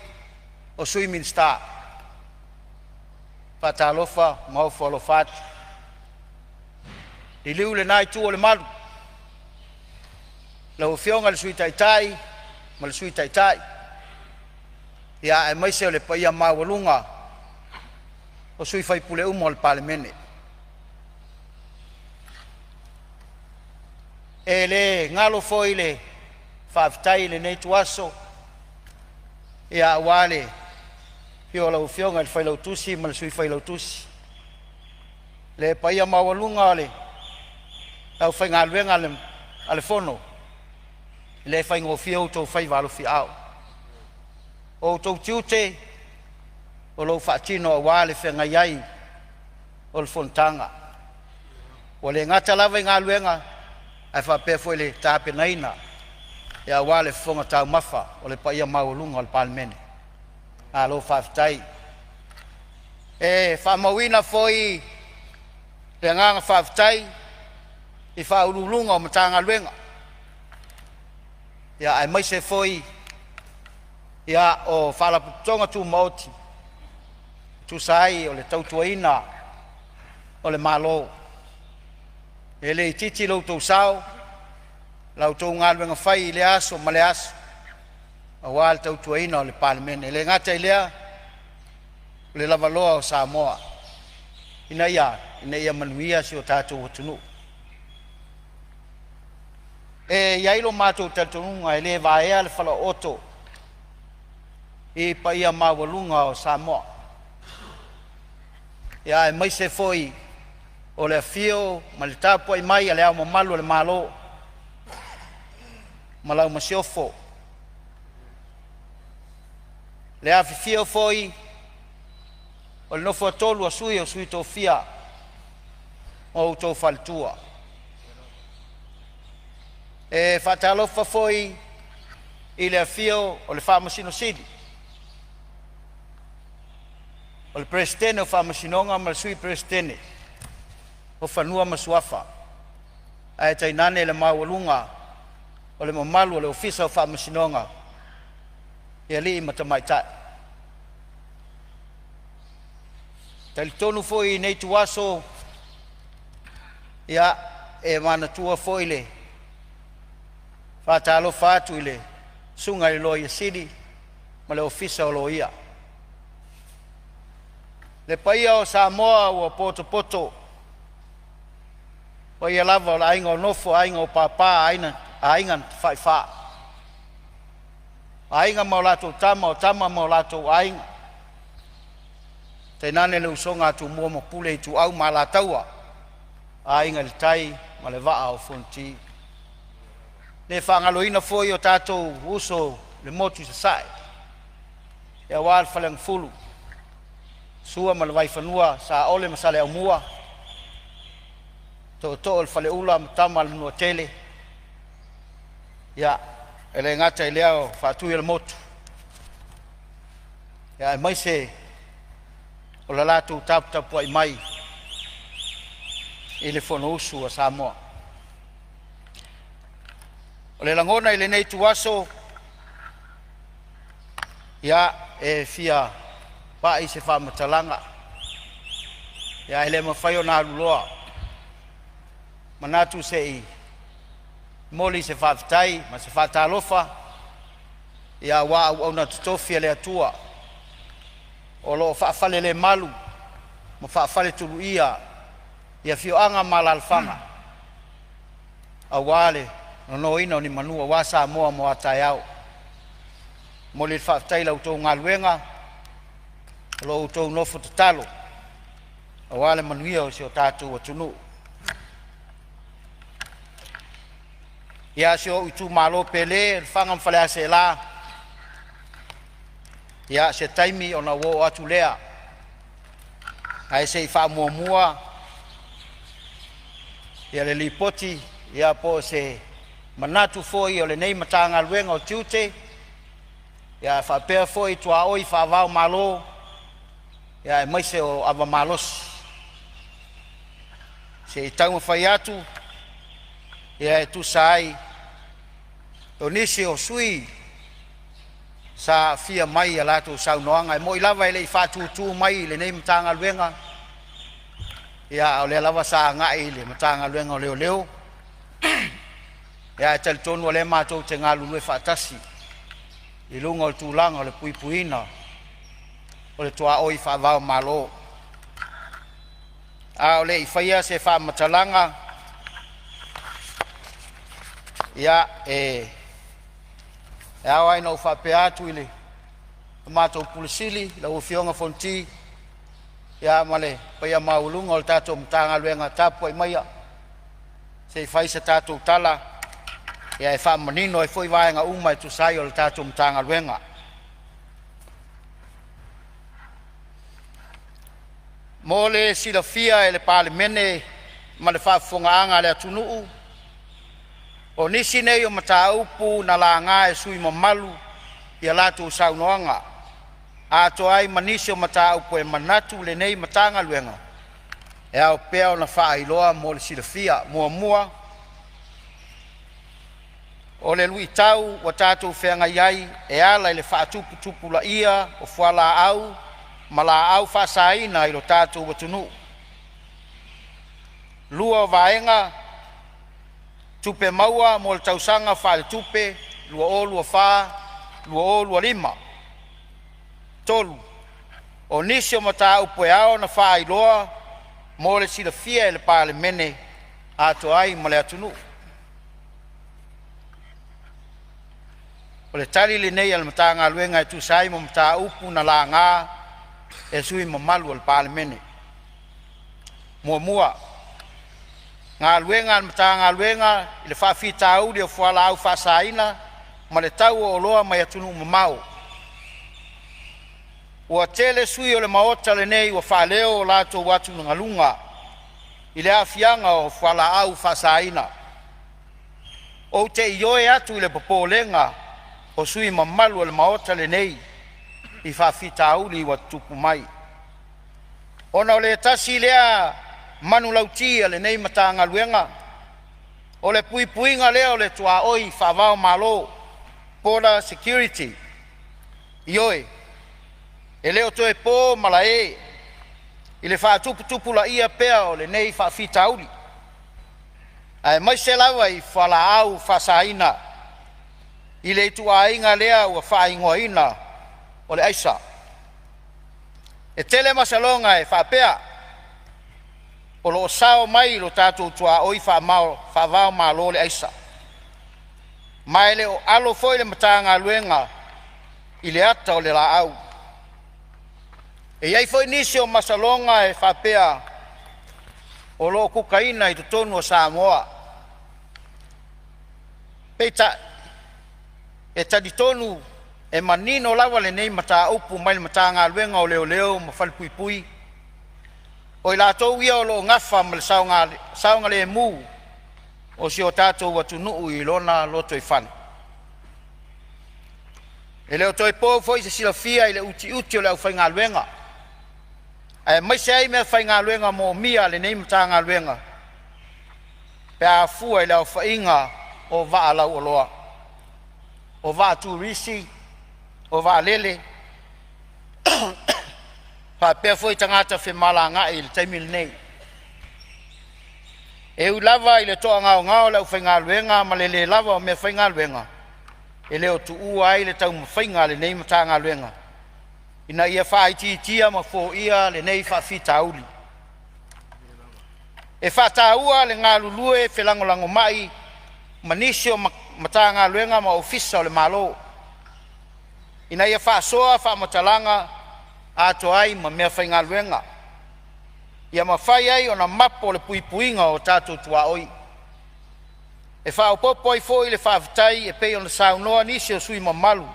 o Sui Minisita. Faatalofa ma ofo alofa atu. Liliu i lena itu o le malu, lau Afioga i le Sui Taitai ma le Sui Taitai, ia aemaise o le paia maualuga o sui usufono uma o le Palemene. E le galo foi le faafetai i lenei ituaso aua le afio o lau Afioga i le Failautusi ma le Sui Failautusi, le paia maualuga o le aufaigaluega a le Fono. E le faigofie outou faiva alofiaao, o outou tiute o lo o faatino aua le feagai ai o le fonotaga. Ua le gata lava i galuega ae faapea foi le tapenaina aua le fofoga taumafa o le paia maualuga o le Palemene. Malo faafetai. E faamauina foi le agaga faafetai i Ofisa Sili o Pulega o Matagaluega aemaise foi o Faalapotopotoga Tumaoti e tusa ai o le tautuaina o le Malo. E le itiiti lo outou sao, la outou galuega fai i lea aso ma lea aso aua le tautuaina o le Palemene. E le gata i lea, o le lavaloa o Samoa ina ia manuia si o tatou atunuu. E i ai lo matou talitonuga e le vaea le falaooto i paia maualuga o Samoa, ia aemaise foi o le afio ma le tapuai mai a Le Ao Mamalu o le Malo ma lau Masiofo, le afifio foi o le nofo a tolu a Sui o Sui Tofia ma outou faletua. E faatalofa foi i le afio o le Faamasino Sili, o le Peresetene o Faamasinoga ma le Sui Peresetene o Fanua ma Suafa, ae tainane le maualuga o le mamalu o le Ofisa o Faamasinoga i alii ma tamaitai. E talitonu foi i lenei ituaso, ia, e manatua foi le faatalofa atu i le Susuga i le Loia Sili ma le Ofisa o Loia. Le paia o Samoa ua potopoto, o paia lava o le Aiga o Nofo, Aiga o Papa, Aiga na Tafaifa, Aiga ma latou Tama, o Tama ma o latou Aiga, tainane le usoga a Tumua ma Pule, Ituau ma Alataua, Aiga i le Tai ma le Vaa o Fonoti. E le faagaloina foi o tatou uso i le motu i Sasae aua le Faleagafulu, Sua ma le Vaifanua, Saole ma Saleaaumua, Tootoo o le Faleula ma Tama a le Manuatele. Ia, e le gata i lea o Faatuiolemotu, aemaise o le latou taputapuai mai i le Fonousu a Samoa. O le lagona i lenei ituaso, ia, e fia pai se faamatalaga, ae le mafai ona aluloa, manatu se i momoli se faafetai ma se faatalofa aua auauna totofi a le Atua o lo o faafalelemalu ma faafaletuluia i afioaga ma alaalafaga aua le nonoina o ni manu aua Samoa mo a taeao. E momoli le faafetai i la outou galuega o lo o outou nofo tatalo aua le manuia o si o tatou atunuu. Ia, si ou itumalo pele, Lefaga ma Faleaseela, ia se taimi ona ou oo atu lea, ae se i faamuamua le lipoti po o se manatu foi o lenei Matagaluega o Tiute ae faapea foi tuaoi faava-o-Malo aemaise o ava malosi se i taumafai atu e tusa ai o nisi o sui usufono sa aafia mai i a latou saunoaga. E moni lava e le i faatutu mai i lenei Matagaluega, a o lea lava sa agai i le Matagaluega o Leoleo, ae talitonu o lea matou te galulue faatasi i luga o le tulaga o le puipuiga o le tuaoi faava-o-Malo. A o le i faia se faamatalaga, ia, e ao lava ona ou faapea atu i le matou Ofisa Sili, lau Afioga Fonoti ma le paia maualuga o le tatou Matagaluega, tapuai maia se i fai se tatou tala e faamanino ai foi vaega uma e tusa ai o le tatou Matagaluega. Mo le silafia e le Palemene ma le faafofogaaga a le atunuu, o nisi nei o mataupu na laga e sui usufono mamalu i a latou saunoaga, atoa ai ma nisi o mataupu e manatu lenei Matagaluega e ao pea ona faailoa mo le silafia. Muamua, o le luitau ua tatou feagai ai e ala i le faatuputupulaia o fualaau ma laau faasaina i lo tatou atunuu. Lua o vaega, Tupe maua mo le tausaga faaletupe 2024/2025. Tolu, O nisi o mataupu e ao ona faailoa mo le silafia e le Palemene atoa ai ma le atunuu. O le tali lenei a le Matagaluega e tusa ai ma mataupu na laga e sui usufono mamalu o le Palemene. 1. Galuega a le Matagaluega i le faafitauli o fualaau faasaina ma le tau o oloa mai atunuu mamao. Ua tele sui o le Maota lenei ua faaleo o latou atugaluga i le aafiaga o fualaau faasaina. Ou te ioe atu i le popolega o sui usufono mamalu o le Maota lenei i faafitauli ua tutupu mai, ona o le tasi lea manulauti a lenei Matagaluega, o le puipuiga lea o le tuaoi faava-o-Malo, border security. Ioe, e le o toe po malae i le faatuputupulaia pea o lenei faafitauli, aemaise lava i fualaau faasaina i le ituaiga lea ua faaigoaina o le aisa. E tele masaloga e faapea o lo o sao mai i lo tatou tuaoi faava-o-Malo le aisa, ma e le o alo foi le Matagaluega i le ata o le laau. E i ai foi nisi o masaloga e faapea o lo o kukaina i totonu o Samoa. Peitai, e talitonu e manino lava lenei mataupu mai le Matagaluega o Leoleo ma Falepuipui, o i latou ia o lo o nafa ma le saogalemu o si o tatou atunuu i lona lotoifale. E le o toe po foi se silafia i le utiuti o le aufaigaluega aemaise ai meafaigaluega moomia a lenei Matagaluega pe a fua i le aofaiga o vaa lauoloa, o vaa turisi, o vaalele faapea foi tagata femalagaai i le taimi lenei. E ui lava i le toagaogao o le aufaigaluega ma le le lava o meafaigaluega, e le o tuua ai le taumafaiga a lenei Matagaluega ina ia faaitiitia ma foia lenei faafitauli. E faataua le galulue felagolagomai ma nisi o Matagaluega ma Ofisa o le Malo ina ia faasoa faamatalaga atoa ai ma meafaigaluega, ia mafai ai ona mapo le puipuiga o tatou tuaoi. E faaopoopo ai foi le faafetai e pei ona saunoa nisi o sui usufono mamalu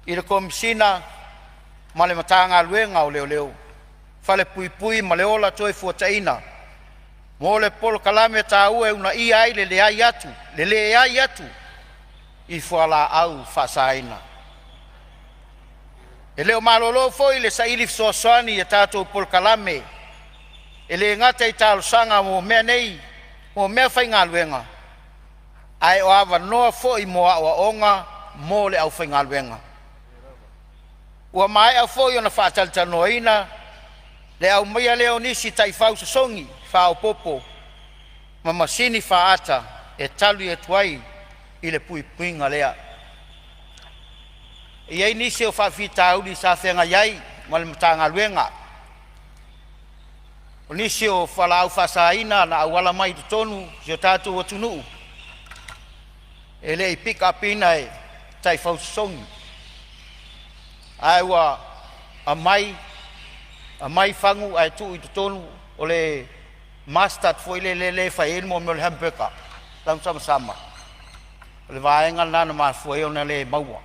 i le Komesina ma le Matagaluega o Leoleo, Falepuipui ma le Ola Toefuataina mo le polokalame taua e uunaia ai le leai atu i fualaau faasaina. E le o malolo foi le saili fesoasoani i a tatou polokalame e le gata i talosaga mo mea nei mo meafaigaluega, ae o avanoa foi mo aoaoga mo le aufaigaluega. Ua maea foi ona faatalatalanoaina le aumaia lea o nisi taifau sosogi faaopoopo ma masini faata e tali atu ai i le puipuiga lea. E i ai nisi o faafitauli sa feagai ai ma le Matagaluega, o nisi o fualaau faasaina na auala mai totonu o si o tatou atunuu e le i pick up ina e taifau sosogi, ae ua aumai aumai fagu ae tuu i totonu o le mustard foi lele e fai ai le mea o le hamburger tausamasamao le vaega lena na mafua ai ona le maua.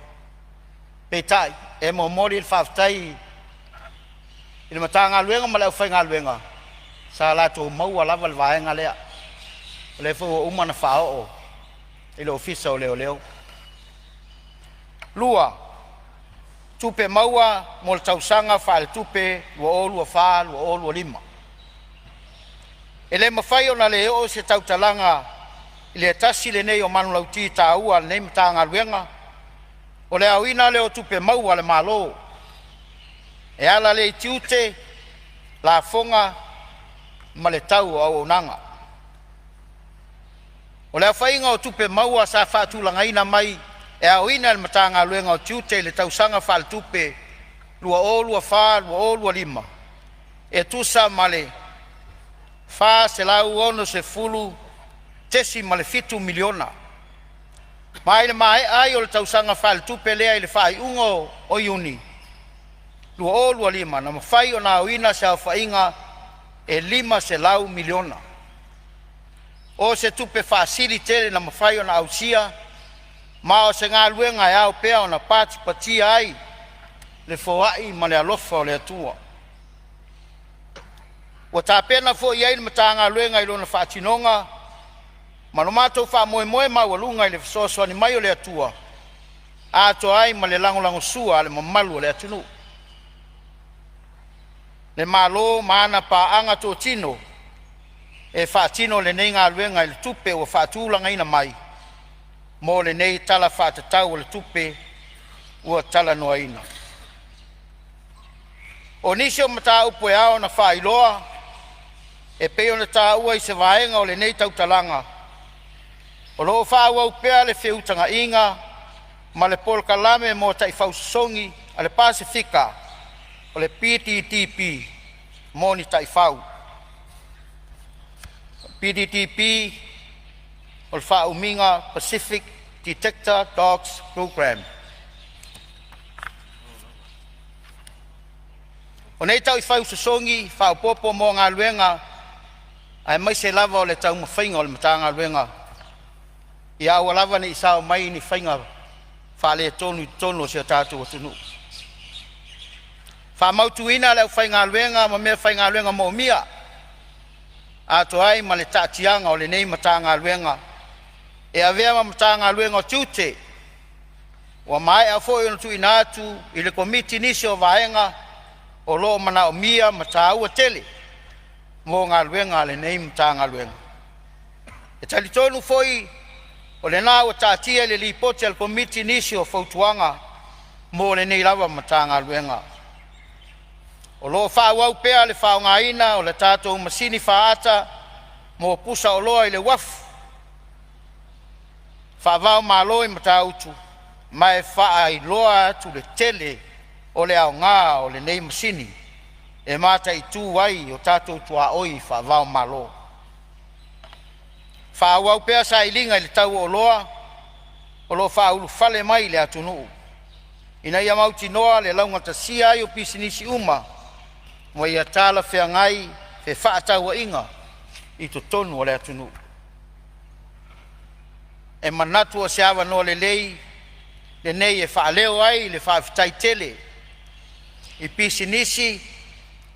Peitai, e momoli le faafetai i le Matagaluega ma le aufaigaluega sa latou maua lava le vaega lea, o lea foi ua uma ona faaoo i le Ofisa o Leoleo. 2. Tupe Maua mo le Tausaga Faaletupe 2024/2025. E le mafai ona le oo se tautalaga i le tasi lenei o manulauti taua a lenei Matagaluega, o le aoina lea o tupe maua a le Malo e ala lea i tiute, lafoga ma le tau o auaunaga. O le aofaiga o tupe maua sa faatulagaina mai e aoina e le Matagaluega o Tiute i le tausaga faaletupe 2024/2025 e tusa ma le $460.7 miliona. Ma i le maea ai o le tausaga faaletupe lea i le faaiuga o Iuni 2025, na mafai ona aoina se aofaiga e $500 miliona. O se tupe faasili tele na mafai ona ausia, ma o se galuega e ao pea ona patipatia ai le foai ma le alofa o le Atua. Ua tapena foi i ai le Matagaluega i lona faatinoga ma lo matou faamoemoe maualuga i le fesoasoani mai o le Atua atoa ai ma le lagolagosua a le mamalu o le atunuu, le Malo ma ana paaga totino e faatino lenei galuega i le tupe ua faatulagaina mai mo lenei Tala Faatatau o le Tupe ua talanoaina. O nisi o mataupu e ao ona faailoa e pei ona taua i se vaega o lenei tautalaga, o lo o faaauau pea le feutagaiga ma le polokalame mo taifau sosogi a le Pasefika (PDDP) mo ni taifau. PDDP o le faaumiga o Pacific Detector Dogs Programme. O nei taifau sosogi faaopoopo mo galuega aemaise lava o le taumafaiga o le Matagaluega ia aua lava nei sao mai ni faiga faaletonu i totonu o si o tatou atunuu. Faamautuina le aufaigaluega ma mea faigaluega moomia, atoa ai ma le taatiaga o lenei Matagaluega e avea ma Matagaluega o Tiute. Ua maea foi ona tuuina atu i le Komiti nisi o vaega o lo o manaomia ma taua tele mo galuega a lenei Matagaluega. E talitonu foi o lena ua taatia i le Lipoti a le Komiti nisi o fautuaga mo lenei lava Matagaluega. O lo o faaauau pea le faaaogaina o le tatou masini faata mo pusaoloa i le uafu faava-o-Malo i Matautu, ma e faailoa atu le tele o le aoga o lenei masini e mataitu ai o tatou tuaoi faava-o-Malo. Faaauau pea sailiga i le tau o oloa o lo o faaulufale mai i le atunuu ina ia mautinoa le laugatasia ai o pisinisi uma ma ia talafeagai fefaatauaiga i totonu o le atunuu. E manatu o se avanoa lelei lenei e faaleo ai le faafetai tele i pisinisi,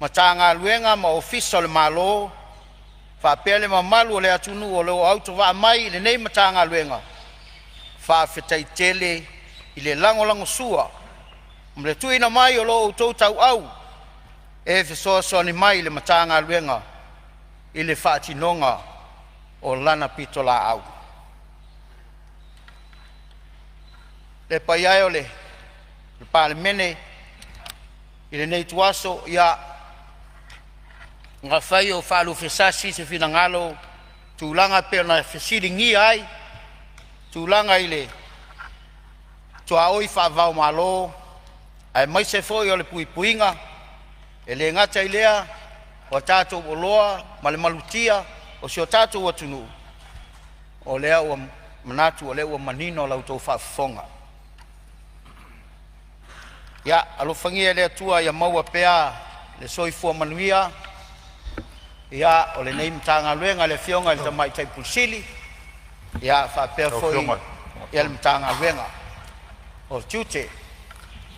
Matagaluega ma Ofisa o le Malo faapea le mamalu o le atunuu o lo o autovaa mai i lenei Matagaluega. Faafetai tele i le lagolagosua ma le tuuina mai o lo outou tauau e fesoasoani mai i le Matagaluega i le faatinoga o lana pitolaau. Le paia e o le Palemene i lenei ituaso, ia afai o faaluafesasi se finagalo i tulaga e pei ona fesiligia ai tulaga i le tuaoi faava-o-Malo aemaise foi o le puipuiga, e le gata i lea o a tatou oloa ma le malutia o si o tatou atunuu. O lea ua manatu o lea ua manino la outou faafofoga. Ia alofagia e le Atua ia maua pea le soifua manuia o lenei Matagaluega i le Afioga i le Tamaitai Ofisa Sili faapea Lau foi Afioga le Matagaluega o Tiute.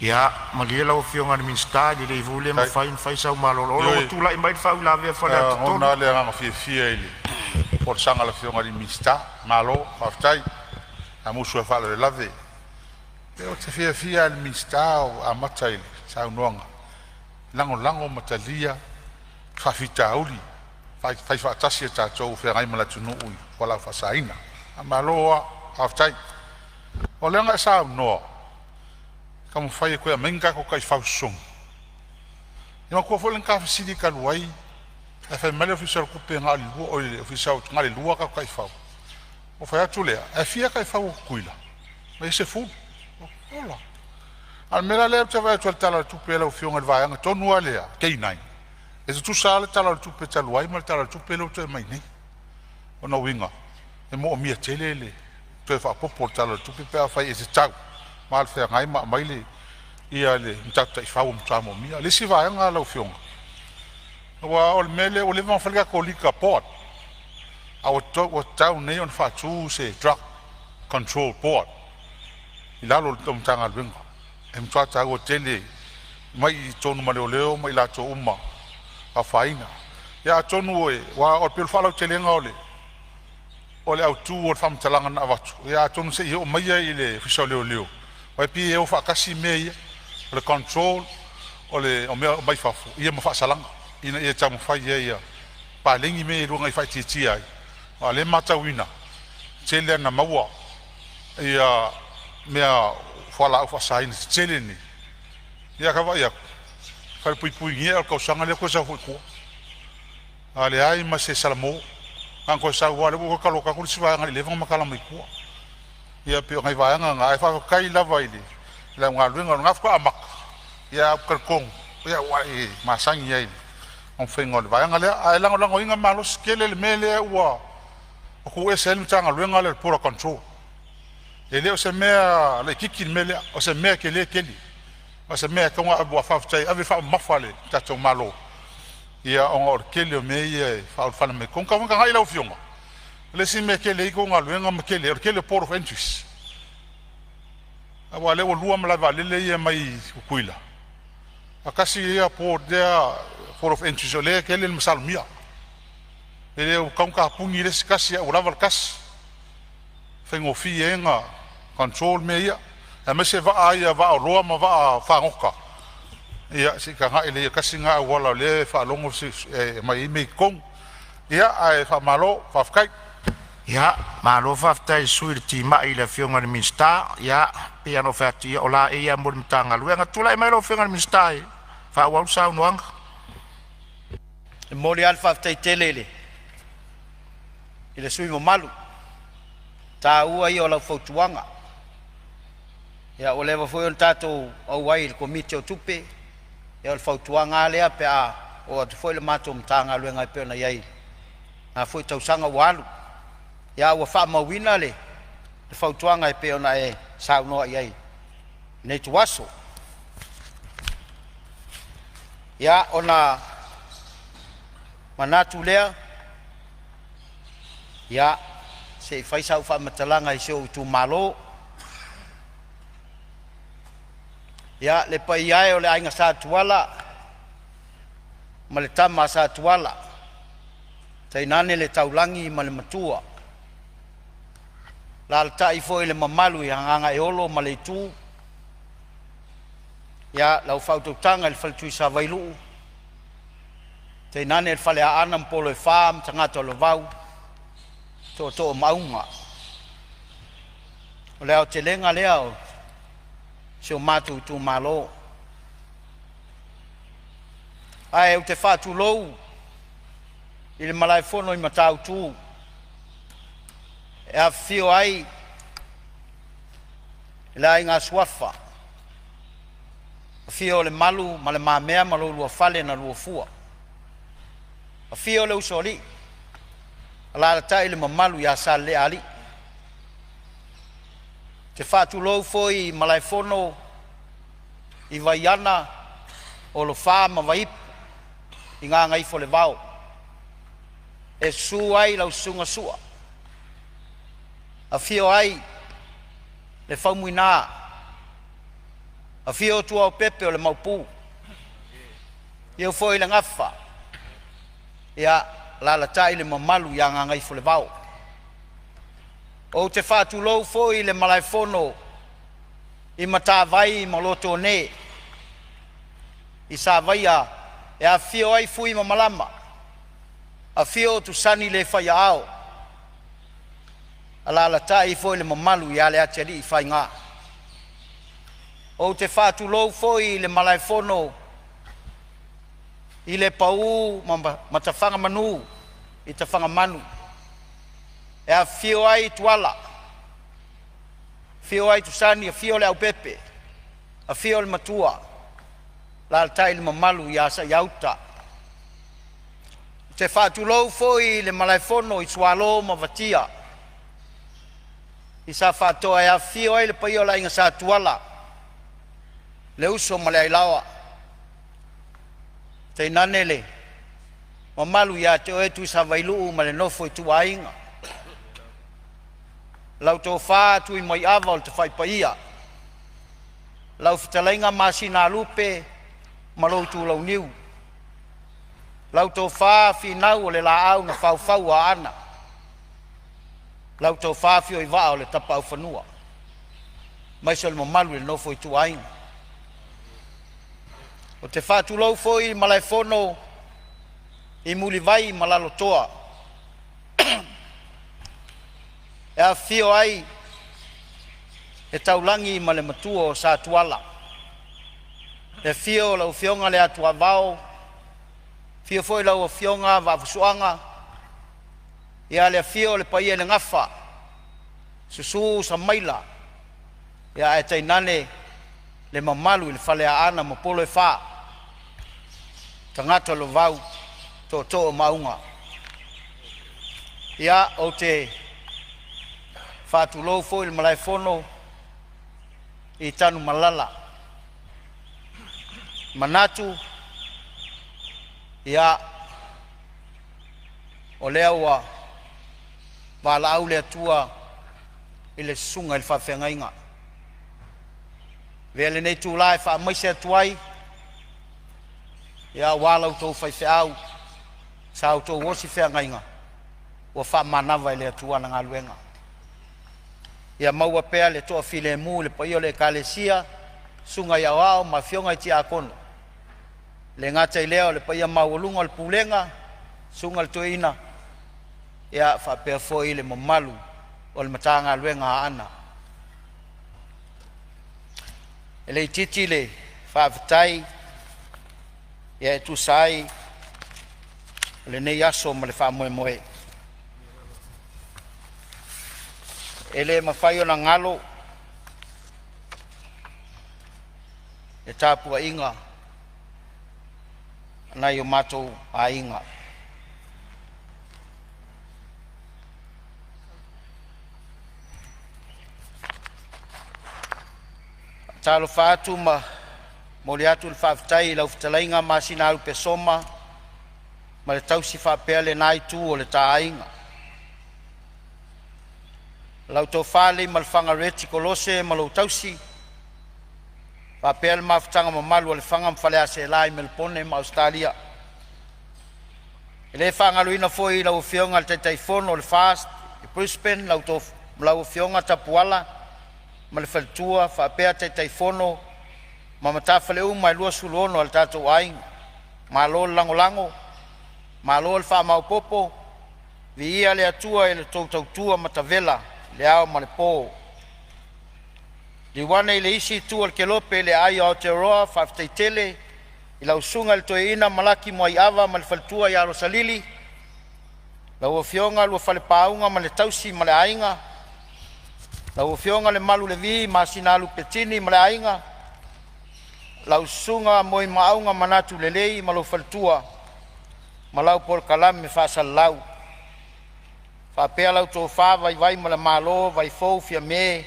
Ia malie lau Afioga i le Minisita, e lelei foi le mafai ona fai sau malolo o lo o Ioe, tulai mai le faauilavea a e Faleata lagona 3. lava le agaga fiafia i le folasaga a le Afioga i le Minisita, malo faafetai. A musua e faalavelave. Ou te fiafia lava i le Minisita o amata i le saunoaga, lagolago ma talia faafitauli fai faatasi e tatou o feagai ma le atunuu i fualaau faasaina. Faamalo lava faafetai. O lea na e saunoa e taumafai e toe aumai ni tatou taifau sosogi. Ia manatua foi le na ta fesili talu ai ae fai mai le Ofisa o le Tupe na o le lua, oi le Ofisa na o le lua a tatou taifau. Ou fai atu lea, ae fia taifau a Tutuila? Fai mai e 10. Ola. A o le mea la lea ou te vaai atu i le Tala o le Tupe a lau Afioga i le vaega tonu lava lea K9, e tutusa lava le Tala o le Tupe talu ai ma le Tala o le Tupe lea ua toe aumai nei. O lona uiga e moomia tele le toe faaopopo o le Tala o le Tupe pe afai e tatau ma alafeagai ma aumai le Matata Taifau e matua moomia. O le isi vaega lau Afioga, aua o le mea lea ua leva ona fai le tatou Liquor Board, a ua tatau nei ona faatu se Drug Control Board i lalo o le tou Matagaluega. E matua taua tele mai i totonu ma leoleo ma i latou uma afaina. Ia atonu e aua e pei o le faalautelega o le autu o le faamatalaga na avatu, ia atonu se i oo mai i le Ofisa o Leoleo, aua e pei e o faatasi mea ia, o le control o mea mai fafo ia ma faasalaga ina ia taumafai ai ia paleni mea ia e lua ina ia faaitiitia ai. Aua o lea e matauina e tele lava ina maua ia mea fualaau faasaina tetele nei, ia ae tau vaai atu e falepuipuigia o le tausaga lea toe sau foi i tua. A leai ma se salamo na ona toe sau lava o lea ua toe taloka atu le isi vaega i le 11 ma matala mai tua. Ia pei o nai vaega na ae faafetai lava i le au galuega o lena faatoa amata, ae ou te talitonu ua e masani ai i le taumafaiga o le vaega lea. Ae lagolagoina malosi tele le mea lea ua tuu ese ai le Matagaluega lea o le Border Control. E le o se mea laitiiti le mea lea, o se mea tele tele. O se mea e tatau ona faafetai e ave le faamamafa a le tatou Malo ona o le tele o mea ia e faaulufale mai totonu. Talu ona tagai lau Afioga, o le isi mea e tele ai tou galuega ma tele ai o le tele o port of entries, aua o lea ua lua malae vaalele ia mai Tutuila, ae tasi ia port lea port of entries o lea e tele le masalomia. E le o tatau ona tapuni le isi tasi ae ua lava le tasi, e faigofie ai ona control mea ia, aemaise vaa ia vaa oloa ma vaa fagota. Ia se i tagai lelei i ai tasi lena auala o lea e faalogo e aumai ai mea i totonu. Ia ae faamalo faafetai. Ia, malo faafetai i le sui usufono i le timai i le Afioga i le Minisita. Ia, e pei lava ona ou fai atu, o laei lava mo le Matagaluega. Tulai mai lau Afioga i le Minisita e faaauau le saunoaga. E momoli lava le faafetai tele i le sui usufono mamalu, o le taua ia o lau fautuaga. Ia ua leva foi ona tatou auai i le Komiti o Tupe, ia o le fautuaga lava lea pe a oo atu foi le matou Matagaluega e pei ona i ai i lena foi tausaga ua alu. Ia ae ua faamauina le fautuaga e pei ona e saunoa i ai i lenei ituaso. Ia ona manatu lea, ia se i fai sau faamatalaga i si ou itumalo. Ia, le paia e o le Aiga Sa Tuala ma le Tama a Sa Tuala, tainane le Taulagi ma le Matua, alaalatai foi le mamalu ia Gagaeolo ma Leitu, ia lau faautautaga i le Faletuisavailuu tainane le Faleaana ma Polo e Fa ma tagata o le Vavau, Tootoo o Maauga. O le aotelega lea o si o matou itumalo. Ae ou te faatulou i le malaefono i Matautu e afifio ai le Aiga Suafa, afio o Lemalu ma Le Mamea ma lo oulua fale na luafua. Afio le Usoalii, alaalatai le mamalu ia Salealii. Ou te faatulou foi i Malaefono i Vaiana, Olofa ma Vaipu i Gagaifolevao. E susu ai lau Susuga Sua, afio ai le Faumuina, afio Tuaopepe o le Maopu, afio foi le Gafa, ia alaalatai le mamalu ia Gagaifolevao. Ou te faatulou foi i le malaefono i Matavai ma Lotone i Savaia e afifio ai Fui ma Malama, afio Tusani le fai aao, alaalatai foi le mamalu ia Leatialiifaiga. Ou te faatulou foi i le malaefono i Lepau ma Tafagamanu i Tafagamanu, e afifio ai Tuala, afio ai Tusani, afio Leaupepe. Afio le Matua, alaalatai le mamalu ia Saiauta. Ou te faatulou foi i le malaefono i Sualo ma Vatia i Safaatoa e afifio ai le paia o le Aiga Sa Tuala, le uso ma le Ailaoa, tainane le mamalu ia te oe Tuisavailuu ma le nofo a ituaiga, lau tofa Tuimaiava o le tafaipaia, lau fetalaiga Masinalupe ma lou itulauniu, lau tofa Finau o le Laau na faufau Aana, lau tofa Afioivaa o le Tapaaufanua aemaise o le mamalu i le nofo a ituaiga. Ou te faatulou foi i le malaefono i Mulivai ma Lalotoa e afifio ai le Taulagi ma le Matua o Sa Tuala, le afio o lau Afioga le Atuavao, afio foi lau Afioga Vaafusuaga, ia le afio o le paia i le Gafa, susu Samaila ae tainane le mamalu i le Faleaana ma polo e fa, tagata o le vavau, tootoo o Maauga. Ia, ou te faatulou foi i le malaefono i Tanumalala. E manatu ia, o lea ua valaau le Atua i le susuga i le faafeagaiga. Avea lenei itula e faamaise atu ai aua la outou faifeau sa outou osi feagaiga ua faamanava e le Atua ana galuega. Ia maua pea le toafilemu i le paia o le Ekalesia, susuga i aoao ma afioga i tiakono, e le gata i lea o le paia maualuga o le pulega, susuga i le toeaina faapea foi le mamalu o le Matagaluega a Aana. E le itiiti le faafetai e tusa ai o lenei aso ma le faamoemoe. E le mafai ona galo le tapuaiga a nai o matou aiga, e faatalofa atu ma momoli atu le faafetai i lau fetalaiga Masinalupe Soma ma le tausi faapea lena itu o le ta aiga, lau tofa Leimalefana Reti Kolose ma lou tausi faapea le mafutaga mamalu a Lefaga ma Faleaseela i Melepone ma Ausetalia. E le faagaloina foi lau Afioga i le Taitaifono o le FAST i Brisbane lau Afioga Tapuala ma le faletua faapea Taitaifono ma matafale uma e 26 a le tatou aiga. Malo le lagolago, malo le faamaopopo. Viia le Atua i la outou tautua matavela i le ao ma le po. Liliu ane i le isi itu o le kelope i le aai o Aotearoa, faafetai tele i lau susuga i le toeaina Malaki Muaiava ma le faletua ia Rosalili, lau afioga Luafalepāuga ma le tausi ma le aiga, lau afioga Lemalu Levi Masinalupe Tini ma le aiga, lau susuga Moimaauga Manatu Lelei ma lou faletua ma lau polokalame faasalalau, faapea lau tofa Vaivaimalemalo Vaifou Fiame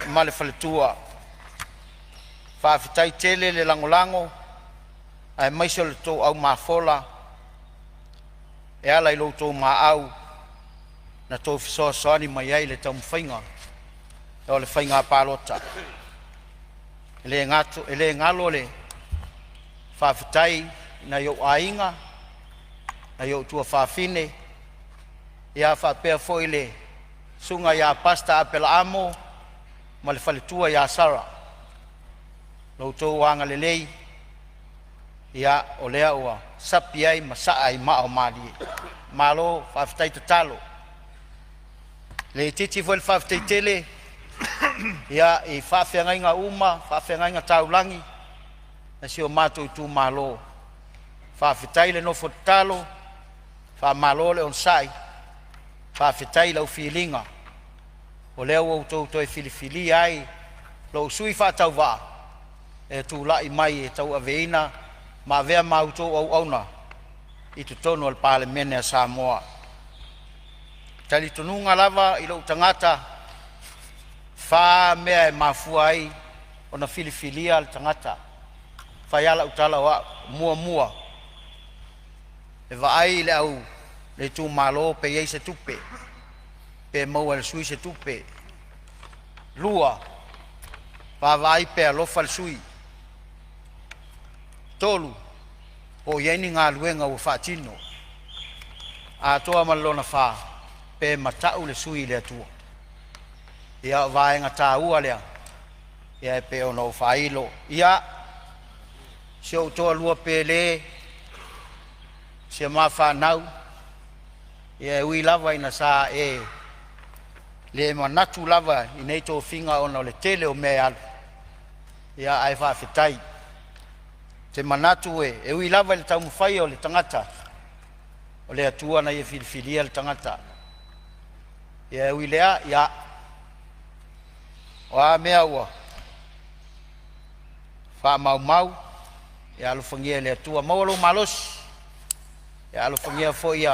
ma le faletua. Faafetai tele le lagolago aemaise o le tou aumafola e ala i lo outou maau na tou fesoasoani mai ai i le taumafaiga o le faiga palota. E le galo le faafetai i nai ou aiga, nai ou tuafafine faapea foi le susuga ia Pastor Aperamo ma le faletua ia Sara, lo outou agalelei o lea ua sapi ai ma saa i maa o malie. Malo faafetai tatalo. E le itiiti foi le faafetai tele i faafeagaiga uma, faafeagaiga taulagi a si o matou itumalo, faafetai le nofo tatalo, faamalo le onosai, faafetai i lau filiga o lea ua outou toe filifilia ai lo'u sui faatauvaa e tula'i mai e tauaveina ma avea ma a outou auauna i totonu o le Palemene a Samoa. O le talitonuga lava i lo'u tagata, e fa mea e mafua ai ona filifilia le tagata. E fai lava lau tala o a'u: Muamua, e vaai le itumalo pe i ai se tupe, pe maua e le sui se tupe. Lua, vaavaai pe alofa le sui. Tolu, po o i ai ni galuega ua faatino. Atoa ma le lona fa, pe mata'u le sui i le Atua. Ia o vaega taua lea e pei ona ou faailo. Ia, si ou toalua pele, si a ma fanau, ia e ui lava ina sa e le manatu lava i nei tofiga ona o le tele o mea e alu, ia ae faafetai. Ou te manatu e ui lava i le taumafai o le tagata, o le Atua na Ia filifilia le tagata. Ia e ui i lea, ia o a mea ua faamaumau, ia alofagia e le Atua maua lou malosi. Ia alofagia foi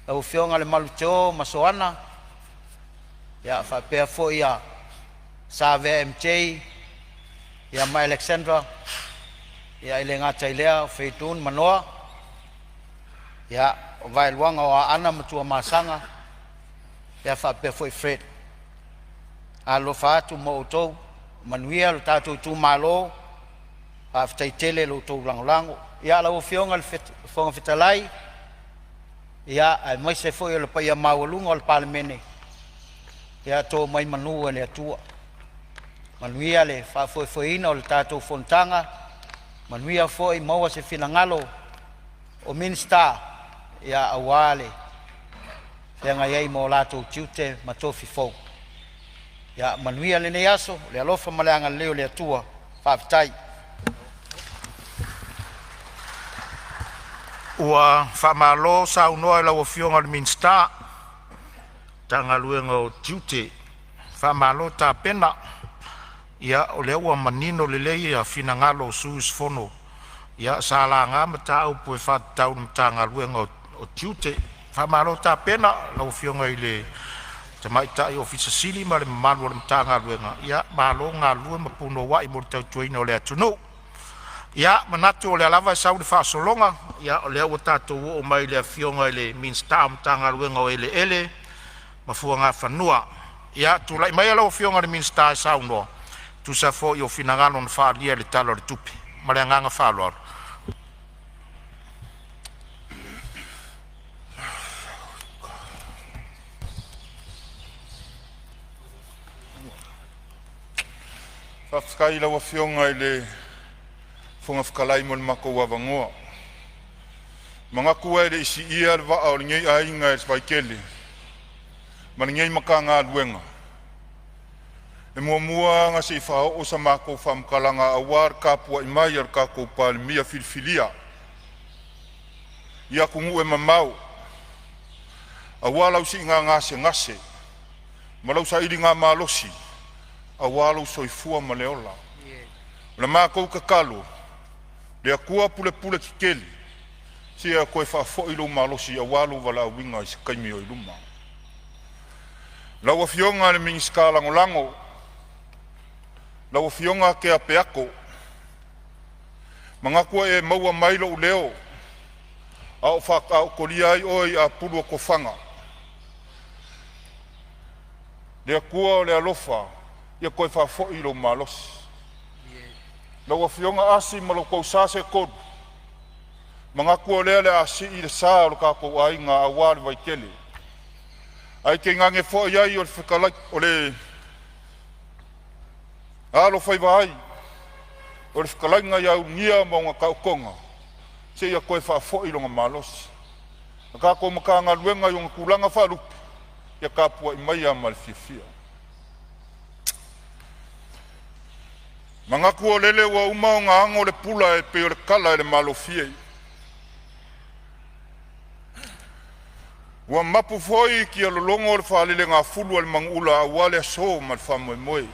lau Afioga Lemalutel ma Soana ia faapea foi Savea MJ ia ma Alexandra, e le gata i lea o Feetun ma Noa, ia o Vaeluaga o Aana ma Tuamasaga ia faapea foi Fred. Alofa atu ma outou, manuia lo tatou itumalo. Faafetai tele i lo outou lagolago. Ia lau Afioga i le Fofoga Fetalai, ia aemaise foi o le paia maualuga o le Palemene, ia to mai manu e le Atua, manuia le faafoefoeina o le tatou fonotaga, manuia foi maua se finagalo o Minisita ia aua le feagai ai ma o latou tiute ma tofi fou. Ia manuia lenei aso i le alofa ma le agalelei o le Atua. Faafetai. Ua faamalo saunoa i lau Afioga i le Minisita o Galuega Tiute, faamalo tapena. Ia o lea ua manino lelei ia finagalo o sui usufono ia sa laga mataupu e faatatau i le Matagaluega o Tiute. Faamalo tapena lau Afioga i le Tamaitai Ofisa Sili ma le mamalu o le Matagaluega, ia malo le galulue ma punouai mo le tautuaina o le atunuu. Ia manatu o lea lava e sau le faasologa, ia o lea ua tatou oo mai i le Afioga i le Minisita o le Matagaluega o Eleele ma Fuagafanua. Ia tulai maia lau Afioga i le Minisita e saunoa e tusa foi o finagalo na faaalia i le Tala o le Tupe. Ma le agaga faaaloalo. Faafetai i lau Afioga i le Fofoga Fetalai mo le matou avanoa. E manatu e le i siia le vaa o lenei aiga i le vaitele ma lenei Matagaluega, e muamua lava ona se i faaoo sa matou faamatalaga aua le tapuai mai a le tatou Palemia filifilia i atunuu e mamao aua lau siiga gasegase ma lou sailigamalosi aua lou soifua ma le ola. O le matou tatalo, le Atua pulepule tetele, sia toe faafoi lou malosi aua lou valaauina i se taimi o i luma. Lau Afioga i le Minisita Lagolago lau Afioga Tea Peato, e manatu ua e maua mai lou leo a o faataotolia ai oe i apulu o tofaga. Le Atua o le alofa ia toe faafoi lou malosi. Lau Afioga Asi ma lo outou sa seetolu, e manatu o lea o le a sii le sa o le tatou aiga aua le Vaitele, ae tainane foi ai o le fetalai o le alofaiva ai o le fetalaiga ia Ulugia ma ona taotoga seia toe faafoi lona malosi. Le tatou Matagaluega i ona tulaga faalupe, ia tapuai maia ma le fiafia. E manatu o lele ua uma ona ago le pula e pei o le tala i le malofie, ua mapu foi i tialologo le faalelegafulu a le manuula aua le aso ma le faamoemoe.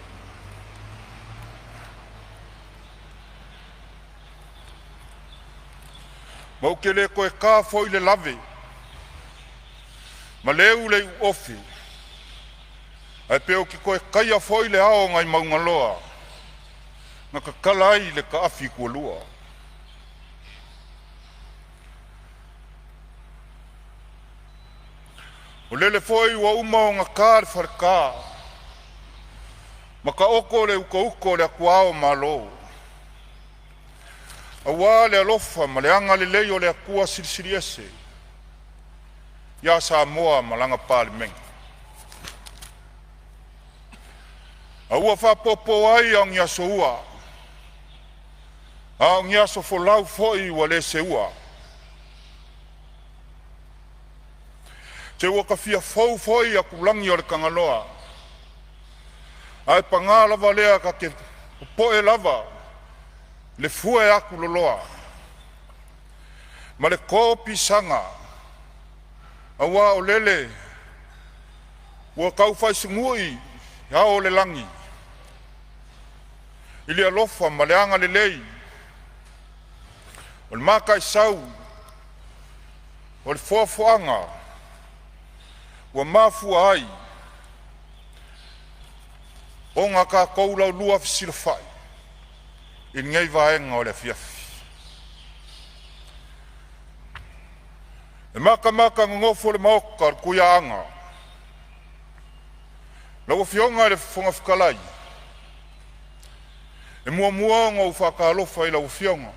Ma ou te le toe ta foi le lave ma le eu le iuofe, ae pe ou te toe taia foi le ao nai Maugaloa na tatala ai le taafi tualua. O lele foi ua uma ona ta le faleta ma taoto le utauto o le atuao o Malo, aua le alofa ma le agalelei o le Atua Silisili Ese ia Samoa ma lana Palemene. A ua faapopo ai a o ni aso ua, a o ni aso folau foi ua le seua. Te ua ta fia fou foi atulagi o le Tagaloa, ae paga lava lea ta te popoe lava le fue atuloloa ma le to pisaga, aua o lele ua taufaasugui ao o le lagi i le alofa ma le agalelei o le Mataisau o le foafoaga ua mafua ai ona tatou laulua fesilafai i lenei vaega o le afiafi. E matamata nonofo le maota o le Tuiaana, lau Afioga i le Fofoga Fetalai, e muamua ona ou faatalofa i lau Afioga.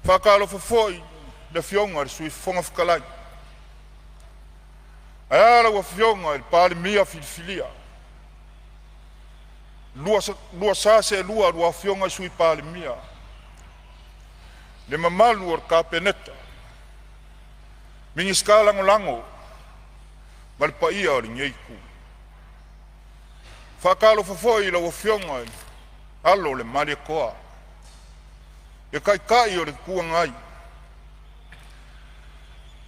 E faatalofa foi i le Afioga i le Sui Fofoga Fetalai, ae a lau Afioga i le Palemia filifilia, lua sa seelua a lua Afioga i Sui Palemia, le mamalu o le Kapeneta, Minisita Lagolago ma le paia o lenei itu. E faatalofa foi i lau Afioga i le Alo o le Malietoa, le Taitai o le Itu Agai,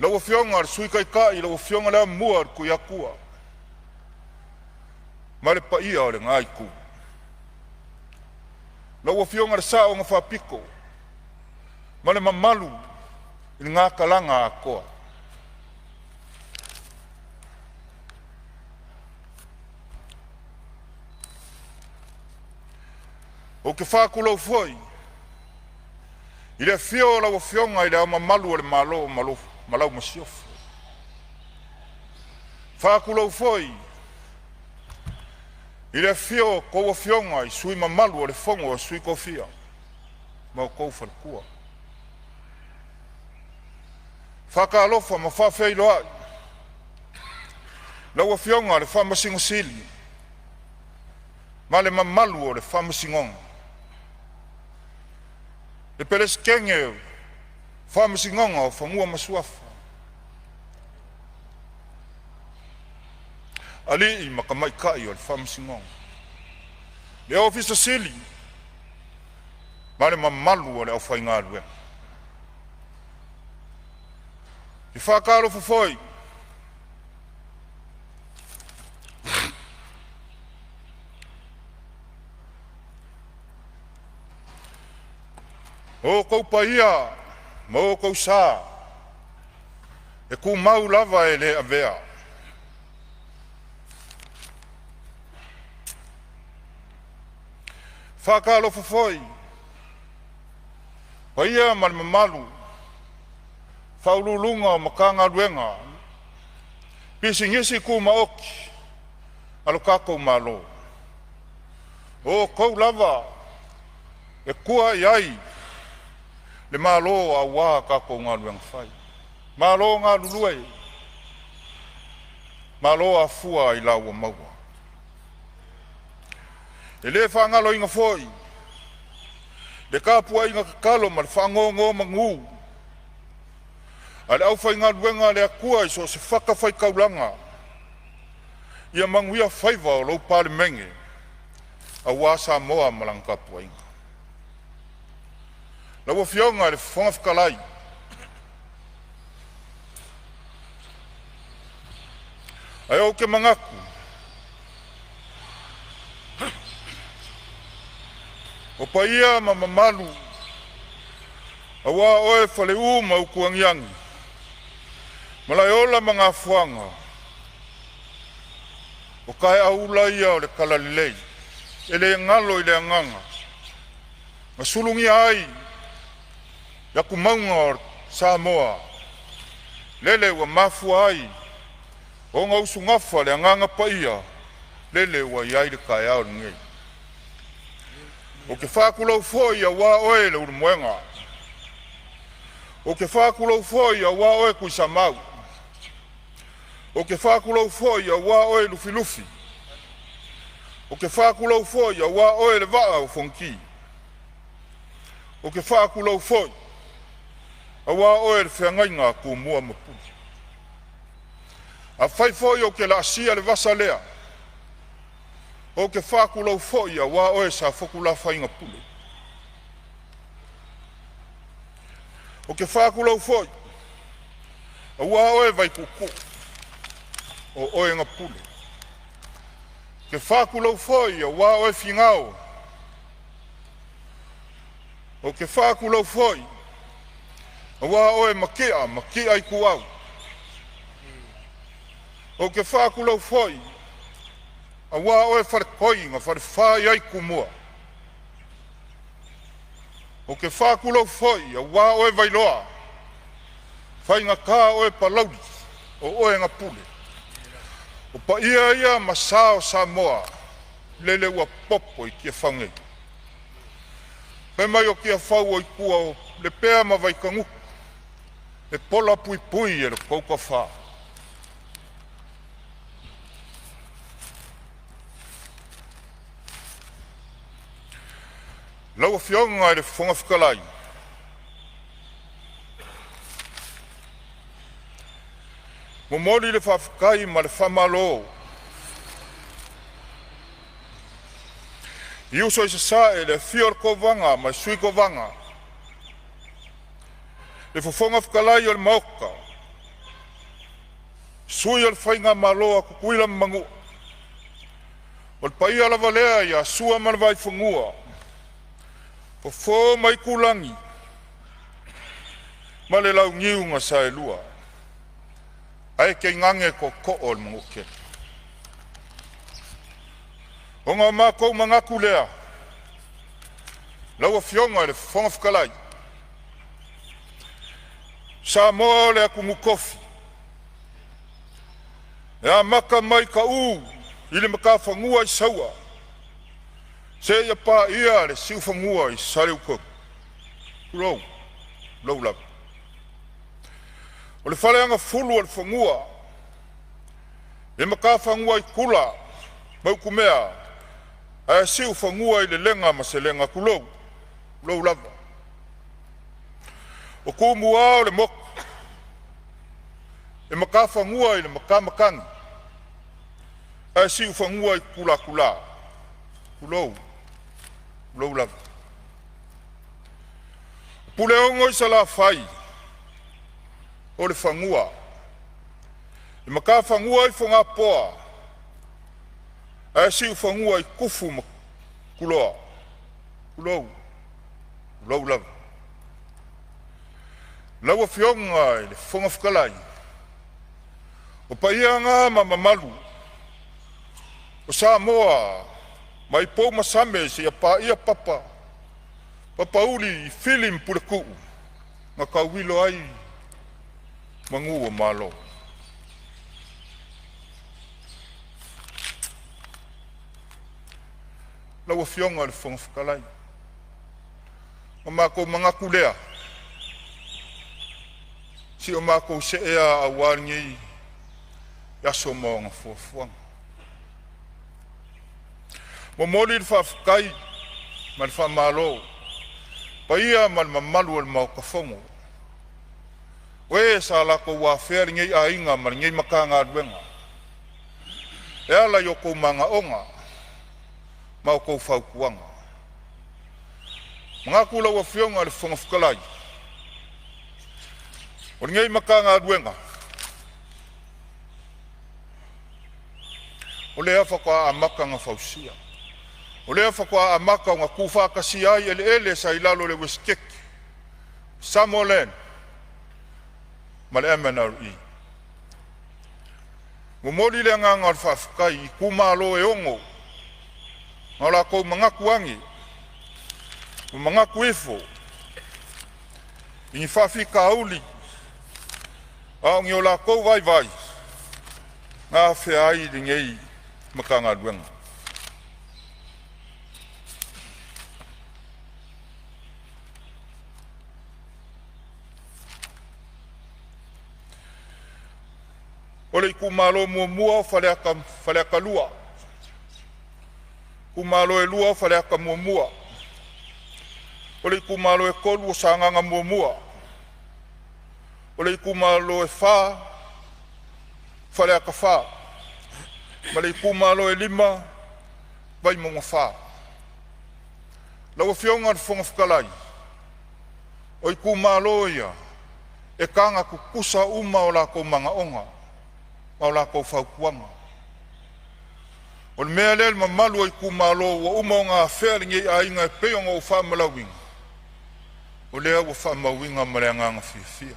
lau Afioga i le Sui Taitai, lau Afioga le Amomua a le Tuiatua ma le paia o lena Itu. Lau Afioga i le Sao na Faapito ma le mamalu i lena talaga atoa. Ou te faatulou foi i le afio o lau Afioga i Le Ao Mamalu o le Malo ma lau Masiofo. E faatulou foi i le afio o a outou Afioga i sui mamalu o le Fono a Sui Tofia ma outou faletua. E faatalofa ma faafeiloai lau Afioga i le Faamasino Sili ma le mamalu o le Faamasinoga, le Peresetene o le Faamasinoga o Fanua ma Suafa, alii ma tamaitai o le Faamasinoga, le Ofisa Sili ma le mamalu o le aufaigaluega. E faatalofa foi o outou paia ma outou sa e tumau lava e le avea. E faatalofa foi i paia ma le mamalu o Ofisa Sili o Pulega o Matagaluega, Pisinisi Tumaoti a lo tatou Malo, o outou lava e tua i ai le Malo aua tatou galuega fai. Malo galulue, malo afua ailao ua maua. E le faagaloina foi le tapuaiga tatalo ma le faanonomanu a le aufaigaluega a le Atua i so o se fatafaitaulaga, ia manuia faiva o lau Palemene aua Samoa ma lana tapuaiga. Lau Afioga i le Fofoga Fetalai, ae ou te manatu o paia ma mamalu Auā oe Faleu ma Utuagiagi, Malaeola ma Gafoaga, o taeaula ia o le talalelei e le galo i le agaga na sulugia ai le atumauga o Samoa, lele ua mafua ai ona usugafa le Agaga Paia, lele ua i ai le taeao lenei. Ou te faatulou foi aua oe Leulumoega, ou te faatulou foi aua oe Tuisamau, ou te faatulou foi aua oe Lufilufi, ou te faatulou foi aua oe le Vaa o Fonoti. Ou te faatulou foi aua oe le feagaiga a Tumua ma Pule. Afai foi ou te laasia le vasa lea, ou te faatulou foi aua oe Safotulafaiga-pule. Ou te faatulou foi aua oe Vaituutuu o oe na pule. Ou te faatulou foi aua oe Finao. Ou te faatulou foi aua oe Matia ma Matia Ituau. Ou te faatulou foi aua oe Faletoi na falefa i ai Tumua. Ou te faatulou foi aua oe Vailoa Faigata oe Palauli o oe na pule. O paia ia ma sa o Samoa, lele ua popo i Tiafau nei. Fai mai o Tiafau o itu o Lepea ma Vaitagutu e pola puipui e le tou toafa. Lau Afioga i le Fofoga Fetalai, momoli le faafetai ma le faamalo i uso i Sasae, i le afio o le Kovana ma le Sui Kovana, le Fofoga Fetalai o le Maota, sui o le Faigamalo a Tutuila ma Manua. O le paia lava lea ia Sua ma le Vaifanua, Fofo ma Aitulagi, ma le Launiu na Saelua, ae tainane tootoo o le Manuatele. Ona o matou manatu lea, lau Afioga i le Fofoga Fetalai, Samoa o le atunuu tofi, e amata mai i Ka'u i le matafanua i Saua seia paia le siufanua i Saleupolu, tulou, tulou lava. O le faleagafulu o le fanua, e matafanua i Tula ma Utumea ae siufanua i Lelega ma Selega, tulou, tulou lava. O Tumua o le motu e matafanua i le matamatagi ae siufanua i Tutulatula, tulou, tulou lava. O Puleono i Salafai, o le fanua, e matafanua i Fogapoa ae siufanua i Tufu ma Puloa, tulou, tulou lava. Lau Afioga i le Fofoga Fetalai, o paia na ma mamalu o Samoa mai pou ma same seia paia papa, papauli i Fili ma Puletuu na tauilo ai manu o Malo. Lau Afioga i le Fofoga Fetalai, ona matou manatu lea, si o matou see lava aua lenei aso ma ona fuafuaga. Momoli le faafetai ma le faamalo i le paia ma le mamalu o le Maota Fono, o e sa latou afea lenei aiga ma lenei Matagaluega e ala i o outou manaoga ma outou fautuaga. E manatu lau Afioga i le Fofoga Fetalai, o lenei Matagaluega o lea faatoa amata ona fausia. O lea faatoa amata ona tuufaatasia ai eleele sa i lalo o le Uesetete Samoa Land ma le MNRE. Momoli le agaga o le faafetai i itumalo e ono na o latou manatu age ma manatu ifo i ni faafitauli a o ni o latou vaivai na afea ai lenei Matagaluega. O le itumalo muamua o Faleata, Faleata 2, itumalo e 2 o Faleata 1, o le itumalo e 3 o Sagaga 1, o le itumalo e 4 Faleata 4, ma le itumalo e 5 Vaimauga 4. Lau Afioga i le Fofoga Fetalai, o itumalo ia e taga tutusa uma o latou manaoga ma o latou fautuaga. O le mea lea le mamalu o itumalo ua uma ona afea e lenei aiga e pei ona ou faamalauina, o lea ua faamauina ma le agaga fiafia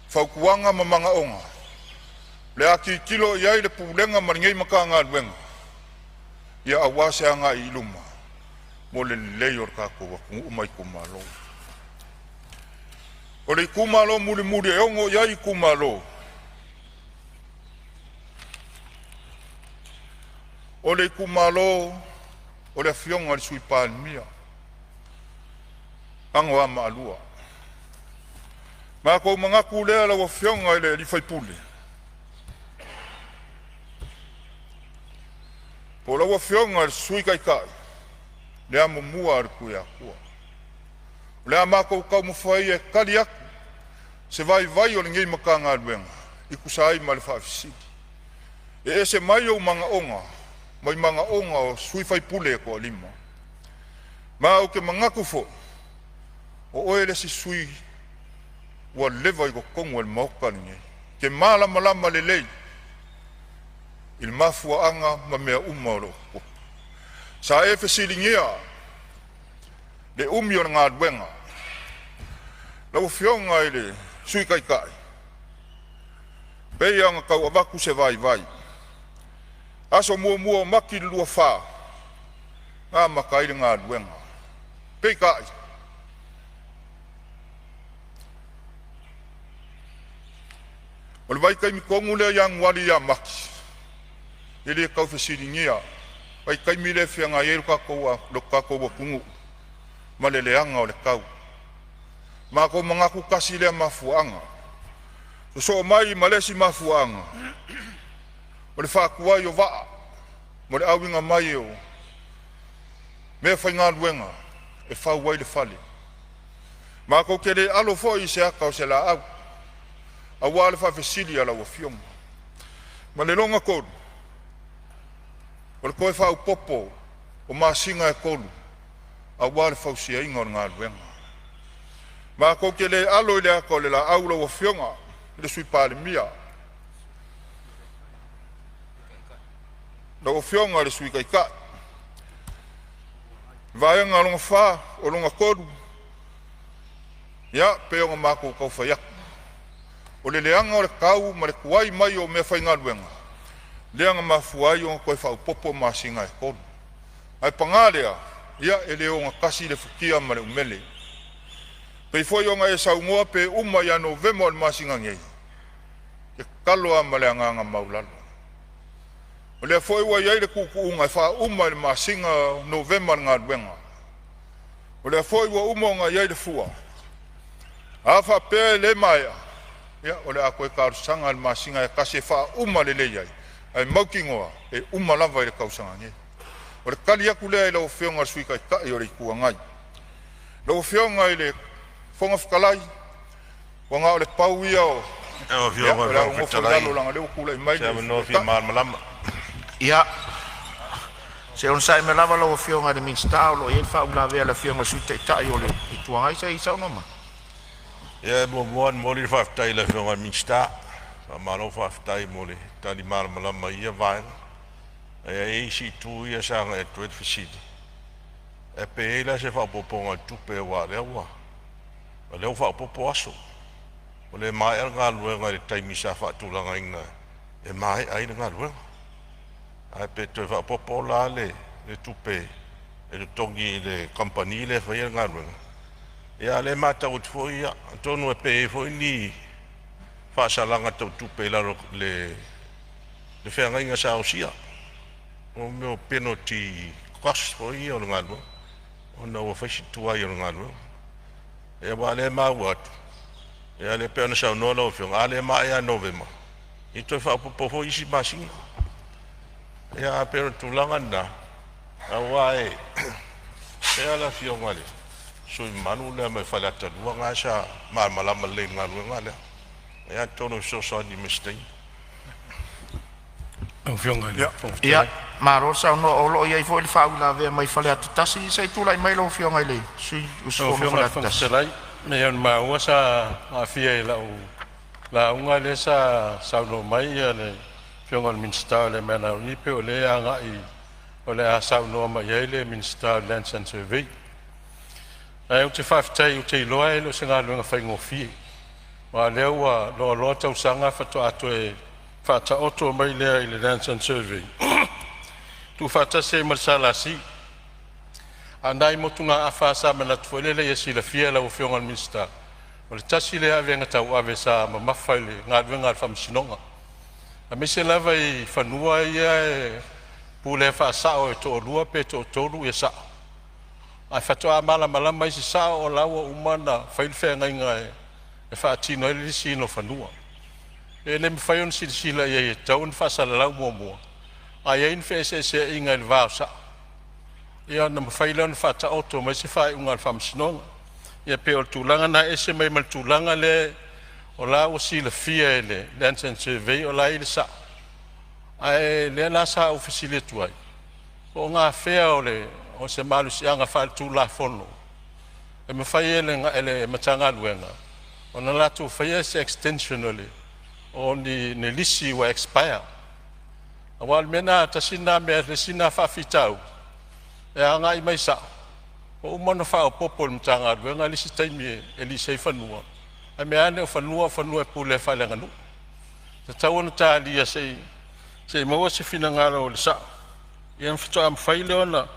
fautuaga ma manaoga o le a tilotilo i ai le Pulega ma lenei Matagaluega aua se agai i luma mo le lelei o le tatou atunuu ma itumalo. O le itumalo mulimuli e ono i ai itumalo, o le itumalo o le Afioga i le Sui Palemia, Anoamaa 2. Matou manatu lea lau Afioga i le sui usufono, po o lau Afioga i le Sui Taitai, le amomua a le Tuiatua. O le a matou taumafai e tali atu se vaivai o lenei Matagaluega e tusa ai ma le faafesili. E ese mai ou manaoga mai manaoga o sui usufono e toalima. Ma ou te manatu foi, o oe le isi sui usufono ua leva i totonu o le Maota lenei, e te malamalama lelei i le mafuaaga ma mea uma o lo o tutupu. Sa e fesiligia le umi o le galuega. Lau Afioga i le Sui Taitai, e pei lava ona tau avatu se vaivai, aso 1 o Mati 24 na amata ai le galuega, peitai o le vaitaimi tonu lea Ianuari ia Mati, e le tau fesiligia vaitaimi lea e feagai ai lo tatou atunuu ma le leaga o le tau. Matou manatu tasi lea mafuaaga, sosoo mai ma le isi mafuaaga o le faatuai o vaa mo le auina mai o meafaigaluega e fau ai le fale. Matou te le alo foi i se ata o se laau aua le faafesili a lau Afioga. Ma le lona tolu, o le toe faaopoopo o masina e 3 aua le fausiaina o le galuega. Matou te le alo i le ata o le laau lau Afioga i le Sui Palemia, lau Afioga i le Sui Taitai. Vaega lona fa, o lona tolu, ia pei ona matou tau fai atu, o le leaga o le tau ma le tuai mai o meafaigaluega lea na mafua ai ona toe faaopoopo masina e 3. Ae paga lea, ia e le ogatasi le futia ma le umele. Pei foi ona e saunoa pe uma ia Novema o le masina nei, e tatalo lava ma le agaga maualalo. O lea foi ua i ai le tuutuuga e faauma i le masina o Novema le galuega. O lea foi ua uma ona i ai le fua. A faapea e le maea, ia o le a toe talosaga i le masina e tasi e faauma lelei ai, ae mautinoa e uma lava i le tausaga nei. O le tali atu lea i lau Afioga i le Sui Taitai o le Itu Agai. Lau Afioga i le Fofoga Fetalai, ua na o le pau ia o… Lau Ia, Afioga o i le le a ou Fofoga nofo i Fetalai lalo leaga o lea ua tulai mo mai se le avanoa Sui fia Taitai. malamalama. Ia, se i onosai mai lava lau Afioga i le Minisita o lo o i ai le faauilavea a le Afioga i le Sui Taitai o le Itu Agai. Se i saunoa mai. Ia, e muamua ona momoli le faafetai i le Afioga i le Minisita, faamalo faafetai mo le tali malamalama i ia vaega. Ae i ai isi itu ia sa agai atu ai le fesili, e pe i ai la se faaopoopoga o le tupe aua o lea ua O lea ua faaopoopo aso, ua le maea le galuega i le taimi sa faatulagaina e maea ai le galuega. Ae pe toe faaopoopo la le tupe e totogi i le kamupani lea e faia le galuega. Ia a o lea e matau atu foi, ia atonu pe i ai foi ni faasalaga tau tupe i lalo o le feagaiga sa osia, mo mea o penalty cost foi ia o le galuega ona ua fai si tuai o le galuega. Ia aua o lea e maua atu, ia lea pei ona saunoa lau Afioga, a le maea ia Novema, ia toe faaopoopo foi isi masina. Ia ae pei o le tulaga lena, aua e pei lava le Afioga i le sui usufono mamalu lea mai Faleata 2 lena sa malamalama lelei i le galuega lea. Ia atonu e fesoasoani mai i se taimi. Lau Afioga i le Fofoga Ia, Fetalai. malo le saunoa, o lo o i ai foi le faauilavea mai Faleata 1. Se i tulai mai lau Afioga i le sui Lau usufono mo Afioga i le Faleata Fofoga 1. Fetalai, e pei ona maua sa aafia i lau lauga lea sa saunoa mai le Afioga i le Minisita o le MNRE pei o lea e agai o le a saunoa mai ai le Minisita o le Lands and Survey. Ae ou te faafetai ou te iloa e le o se galuega faigofie, aua o lea ua loaloa tausaga faatoa toe faataoto mai lea i le Lands and Survey tuufaatasi ai ma le SLC. A o nai motugaafa sa manatu foi lele ia silafia e lau Afioga i le Minisita, o le tasi lea avega tauave sa mamafa i le galuega a le Faamasinoga, aemaise lava i fanua ia e pulea faasao e toalua pe toatolu sao, ae faatoa malamalama isi sao o la ua uma ona fai le feagaiga e faatino ai le lisiina o fanua. Pe le mafai ona silasila i ai e tatau ona faasalalau muamua, a i ai ni feeseeseaiga i le va o sao, ia ona mafai lea ona faataoto mai se faaiuga a le Faamasinoga. Ia pei o le tulaga lena e ese mai ma le tulaga lea o la ua silafia e le Lands and Survey o la e i ai le sao, ae o lea la sa ou fesili atu ai, po o gafea o se malosiaga faaletulafono e mafai ai e le Matagaluega ona latou faia se extension o ni lisi ua expire. Aua o le mea lena, tasi lena mea, le isi lena faafitauli e agai mai sao ua uma ona faaopoopo e le Matagaluega le isi taimi e lisi ai fanua, ae mea ane o fanua o fanua e pulea faaleaganuu. E tatau ona talia se i maua se finagalo o le sao ia ona faatoa mafai lea ona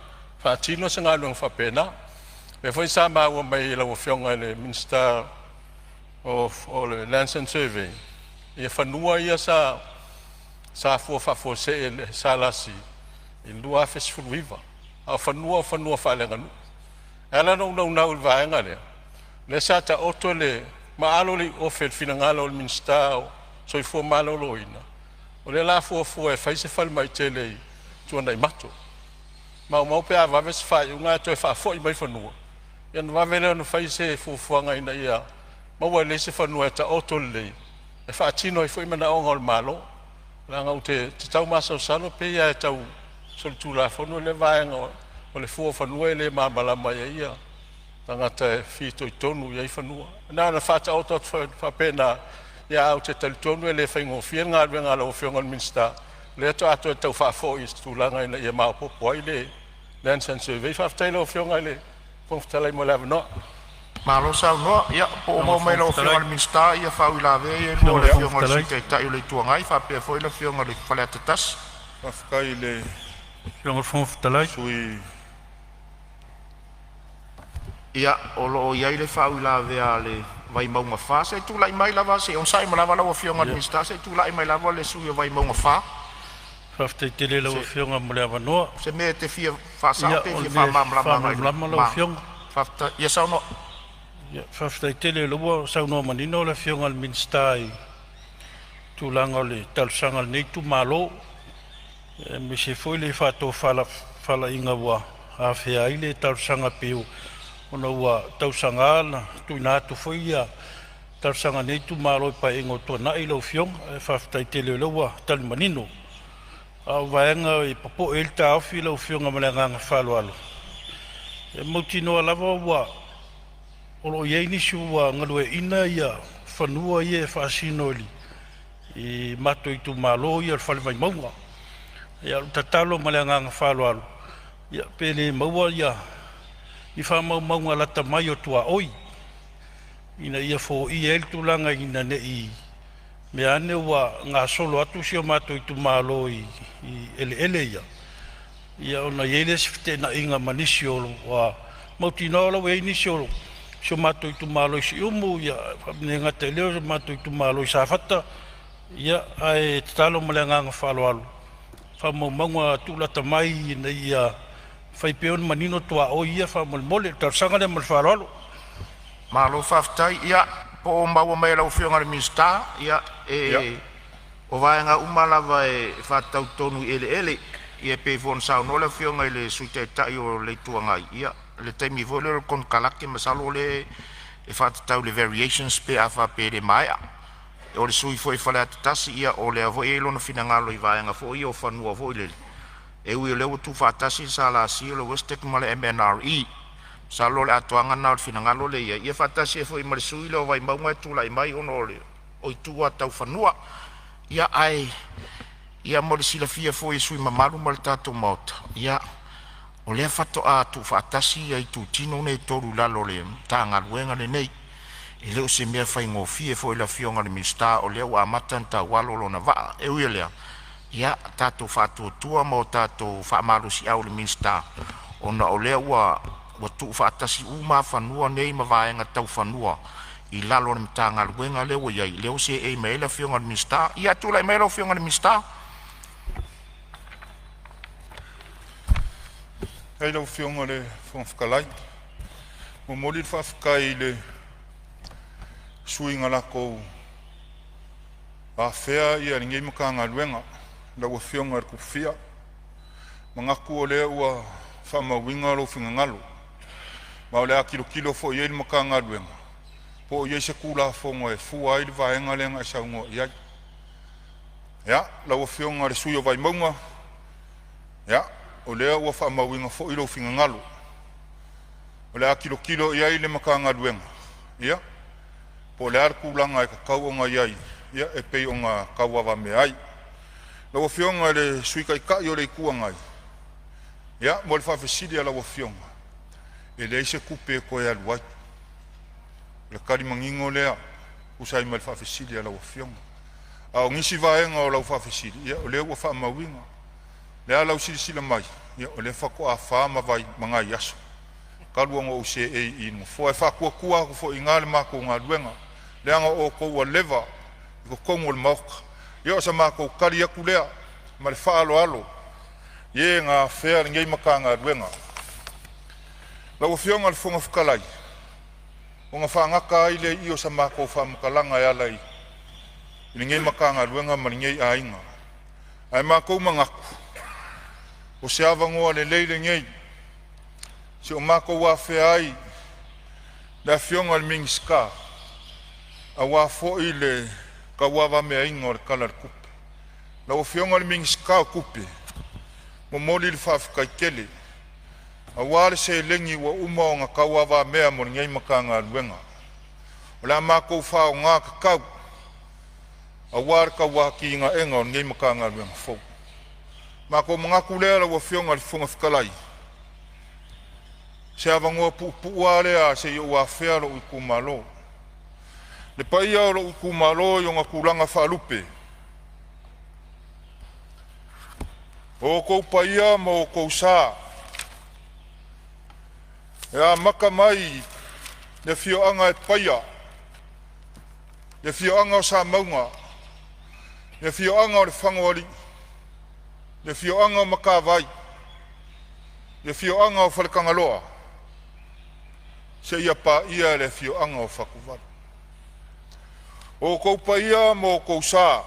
faatino se galuega faapena. O lea foi sa maua mai e lau Afioga i le Minisita o le Lands and Survey fanua ia sa fua faafuasei e le SLC i le 2019, a o fanua o fanua faaleaganuu. E ala ona ou naunau i le vaega lea, lea sa taoto le maalo le iuofe i le finagalo o le Minisita o le Soifua Maloloina, o lea o le a fuafua e fai se falemai tele i Tuanaimato. Maumau pe a vave se faaiuga ae toe faafoi mai fanua ia ona vave lea ona fai se fuafuaga ina ia maua lelei se fanua e taoto lelei e faatino ai foi manaoga o le Malo. Leaga ou te tau masalosalo pei lava e tau solitulafono lea vaega o le fua o fanua e le malamalama i ai ia tagata e fitoitonu i ai fanua. Na ona faataoto atu faapena, ae ou te talitonu e le faigofie le galuega a lau Afioga i le Minisita, lea faatoa toe tau faafoi i se tulaga ina ia maopoopo ai le Lands and Survey. Faafetai i lau Afioga i le Fofoga Fetalai mo le avanoa. Malo saunoa. Ia po ua Lau maua mai e Afioga i lau le Fofoga Afioga i Fetalai. le Minisita ia faauilavea ia e Lau lua o le Afioga i le Afioga Fofoga i le Fetalai. Sui Taitai o le Itu Agai faapea foi le Afioga i le Faleata 1. Faafetai i le Afioga i le Fofoga Fetalai. sui Ia, o lo o i ai le faauilavea a le Vaimauga 4. Se i tulai mai lava, se i onosai mai lava lau Afioga i le Minisita, se i tulai mai lava le sui usufono o Vaimauga 4. Faafetai tele i lau Se Afioga mo le avanoa. se mea e te fia faasao Ia pe o fia le mea e faamalamalama agai i le faamalamalama lau ma. Afioga. Faafetai. Ia saunoa. Ia faafetai tele o lea ua saunoa manino le Afioga i le Minisita i tulaga o le talosaga a lenei itumalo, aemaise foi le faatofalaiga ua afea ai le talosaga pei ona ua tausaga na tuuina atu foi ia talosaga a lenei itumalo i Paeaiga ua tuanai lau Afioga, ae faafetai tele o lea ua tali manino. A o vaega e popo'e ai le taofi lau Afioga ma le agaga faaaloalo, e mautinoa lava ua o lo o i ai nisi ua galueaiina ia fanua ia e faasino i matou itumalo ia o le Fale Vaimauga. Ia o le tatalo ma le agaga faaaloalo, ia pe le maua ni faamaumauga lata mai o tuaoi. ina ia foia ai le tulaga ina nei mea ane ua gasolo atu si o matou itumalo i eleele ia, ia ona i ai lea o se feteenaiga ma nisi o ua mautinoa o la ua i ai nisi o si o matou itumalo i Siumu, ia e le gata i lea o le matou itumalo i Safata. Ia ae tatalo ma le agaga faaaloalo, o faamaumauga tuulata mai ina ia mafai pea ona manino tuaoi ia faamolemole. O le talosaga lea ma le faaaloalo. Malo faafetai. Ia po o maua mai e lau Afioga i le Minisita, ia o vaega uma lava e faatatau tonu i eleele. Ia e pei foi ona saunoa le Afioga i le Sui Taitai o le Itu Agai, ia o le taimi foi lea o le konekarate masalo o lea e faatatau i le variations pe a faapea e le maea. O le sui usufono foi o Faleata 1, ia o lea foi e i ai lona finagalo i vaega foi ia o fanua foi lele, e ui o lea ua tuufaatasi le SLC, o le WESTEC ma le MNRE. Masalo o le atoaga lena o le finagalo lea e i ai, ia faatasi ai foi ma le sui usufono lea o Vaimauga e tulai mai ona o itu lava tau fanua. Ia ae mo le silafia foi e sui usufono mamalu ma le tatou Maota, ia o lea faatoa tuufaatasi itutino nei e tolu i lalo o le Matagaluega lenei. E le o se mea faigofie foi i le Afioga i le Minisita o lea ua amata ona taualo lona vaa. E ui o lea, ia tatou faatuatua ma o tatou faamalosiau i le Minisita ona o lea ua tuufaatasi uma fanua nei ma vaega tau fanua i lalo o le Matagaluega lea ua i ai, lea ua seei mai ai le Afioga i le Minisita. Ia tulai mai lau Afioga i le Minisita. Faafetai i lau Afioga i le Fofoga Fetalai. E momoli le faafetai i le sui usufono na latou afea lenei Matagaluega, lau Afioga i le Tupufia. E manatu o lea ua faamauina lou finagalo, ma o le a tilotilo foi i ai le Matagaluega po o i ai se Tulafono e fua ai le vaega lea na e saunoa i ai. Ia, lau Afioga i le sui usufono o Vaimauga, ia o lea ua faamauina foi lou finagalo, o le a tilotilo i ai le Matagaluega ia po o le a le tulaga e tatau ona i ai e pei ona tauavamea ai. Lau Afioga i le Sui Taitai o le Itu Agai, ia mo le faafesili a lau Afioga, e leai se tupe e toe alu ai. O le tali manino lea e tusa ai ma le faafesili a lau Afioga. A o nisi vaega o lau faafesili, ia o lea ua faamauina. O le a lau silasila mai, o lea faatoa 4 ma nai aso talu ona ou seei i le nofoa. E faatuatua atu foi i ina le matou galuega, leaga o outou ua leva i totonu o le Maota. Ia o se matou tali atu lea ma le faaaloalo i e na afea lenei Matagaluega. Lau Afioga i le Fofoga Fetalai, ona faagata ai lea i i o sa matou faamatalaga e ala i lenei Matagaluega ma lenei aiga. Ae matou te manatu o se avanoa lelei lenei se i o matou afea ai le Afioga i le Minisita aua foi le tauavameaina o le Tala o le Tupe. Lau Afioga i le Minisita o Tupe, momoli le faafetai tele aua le seleni ua uma ona tauavamea mo lenei Matagaluega. O le a matou faaaoga tatau aua le tau atinaeina o lenei Matagaluega fou. Ona matou manatu lea lau Afioga i le Fofoga Fetalai, o se avanoa puupuu lava lea se i ou afea lou itumalo. Le paia o lou itumalo i ona tulaga faalupe, o outou paia ma outou sa e amata mai i le afioaga e Paia, le afioaga o Samauga, le afioaga o Lefagaoalii, le afioaga o Matavai, le afioaga o Faletagaloa seia paia le afioaga o Fatuvalu. O outou paia ma outou sa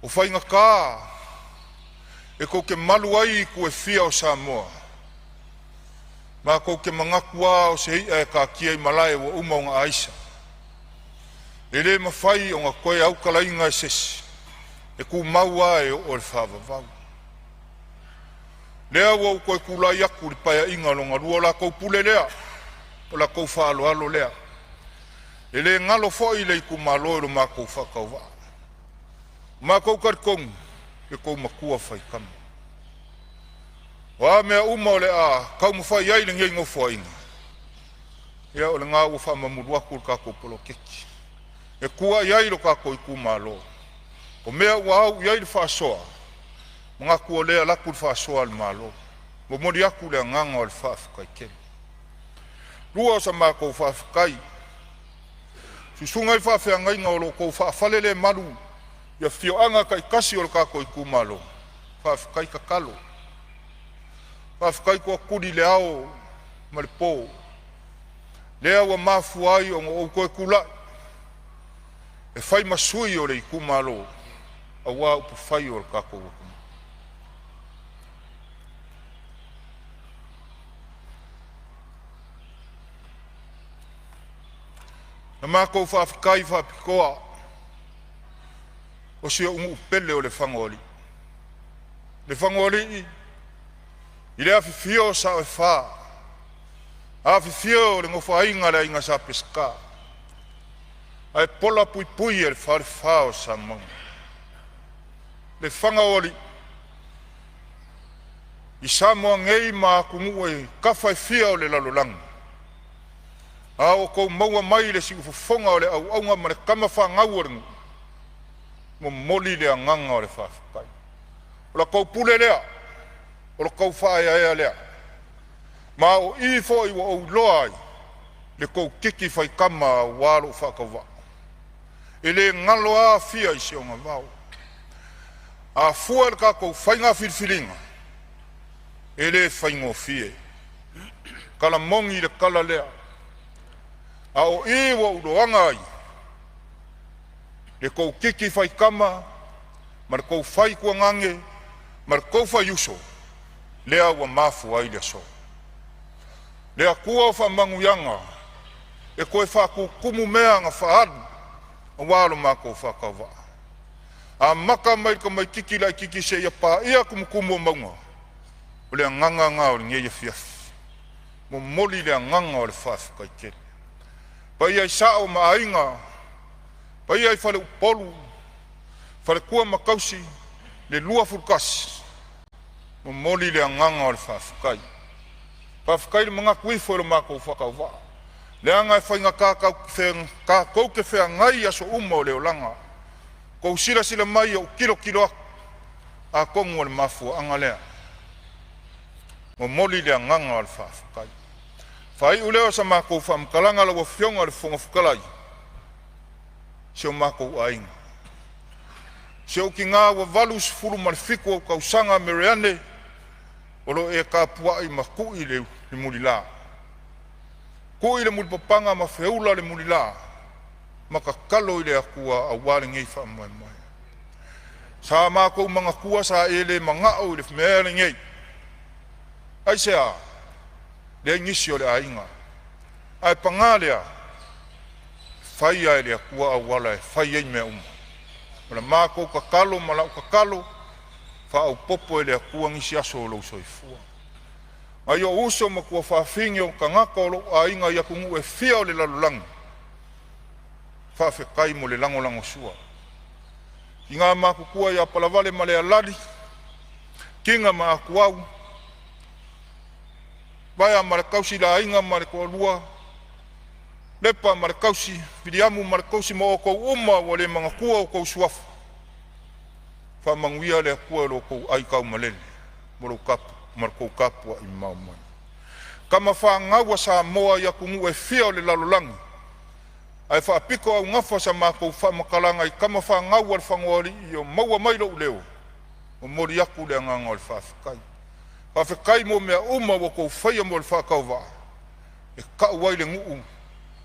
ua faigata e tou te malu ai itu e fia o Samoa. Matou te manatu lava o se i'a e taatia i malae ua uma ona aisa, e le mafai ona toe autalaina e se isi, e tumau lava e oo i le faavavau. Lea ua ou toe tulai atu i le Paeaiga lona II, o la outou pule lea, o la outou faaaloalo lea. E le galo foi le itumalo i lo matou faatauvaa. Ua matou talitonu lo outou matua faitama. O a mea uma o le a taumafai ai lenei Nofoaiga, Ia o lena ua faamamulu atu le tatou poloketi e tua i ai lo tatou itumalo. O mea ua au i ai le faasoa, manatu o lea e alu atu le faasoa a le Malo. Momoli atu le agaga o le faafetai tele. Lua o sa matou faafetai, susuga i faafeagaiga o lo o outou faafalelemalu i afioaga taitasi o le tatou itumalo, faafetai tatalo, faafetai tootuli i le ao ma le po, lea ua mafua ai ona ou toe tulai e fai ma sui o le itumalo aua upufai o le tatou atunuu. Na matou faafetai faapitoa o si ou nuu pele o Lefagaoalii. Lefagaoalii, i le afifio o Sao e Fa, afifio o le Nofoaiga a le Aiga Sa Peseta, ae pola puipui e le Falefa o Samauga. Lefagaoalii, i Samoa nei ma atunuu e tafa e fia o le lalolagi, a o outou maua mai le siufofoga o le auauna ma le tamafanau a le nuu, momoli le agaga o le faafetai. O la outou pule lea, o lo outou faaeaea lea, ma o i foi ua ou iloa ai le tou titi faitama aua lou faatauvaa. E le galo lava Afia i si ona vao. A fua i le tatou faiga filifiliga, e le faigofie. Tala moni le tala lea, a o i ua ou iloaga ai le tou titi faitama ma le tou fai tuagage ma le tou faiuso, lea ua mafua ai le aso. Le Atua o faamanuiaga e toe faatutumu mea na faaalu aua lo matou faatauvaa, amata mai i le tamaitiiti laitiiti seia paia tumutumu o mauga. O le agaga lena o lenei afiafi, momoli le agaga o le faafetai tele. Paia i Sao ma Aiga, paia i Faleupolu, Faletua ma Tausi, le 21, momoli le agaga o le faafetai. Faafetai le manatu ifo i lo matou faatauvaa, leaga e faigata tatou te feagai i aso uma o le olaga. Tou silasila mai i ou tilotilo atu, atonu o le mafuaaga lea. Momoli le agaga o le faafetai. Faaiu lea o sa matou faamatalaga lau Afioga i le Fofoga Fetalai, si o matou aiga, si ou tina ua 87 ou tausaga Meremere o lo o e tapuai ma tui le mulila, tui le mulipapaga ma feula le mulila ma tatalo i le Atua aua lenei faamoemoe. Sa matou manatua sa e le manao i le mea lenei. Aisea? Leai nisi o le aiga. Ae paga lea, e fai lava e le Atua auala e fai ai mea uma. O le matou tatalo ma lau tatalo, faaopoopo e le Atua nisi aso o lou soifua. Nai ou uso ma tuafafine o tagata o lou aiga i atunuu e fia o le lalolagi, faafetai mo le lagolagosua. Tina matutua ia Palavale ma Lealali, Tina ma Atuau, Vaea ma le tausi le aiga ma le toalua, Lepa ma le tausi, Viliamu ma le tausi ma outou uma ua le manatua outou suafa. Faamanuia le Atua i lo outou aitaumalele ma le tou tapuai mamao mai. Tama fanau a Samoa i atunuu e fia o le lalolagi, ae faapitoaugafa sa matou faamatalaga i tama fanau a Lefagaoalii o maua mai lou leo. Momoli atu le agaga o le faafetai. Faafetai mo mea uma ua outou faia mo le faatauvaa e tau ai le nuu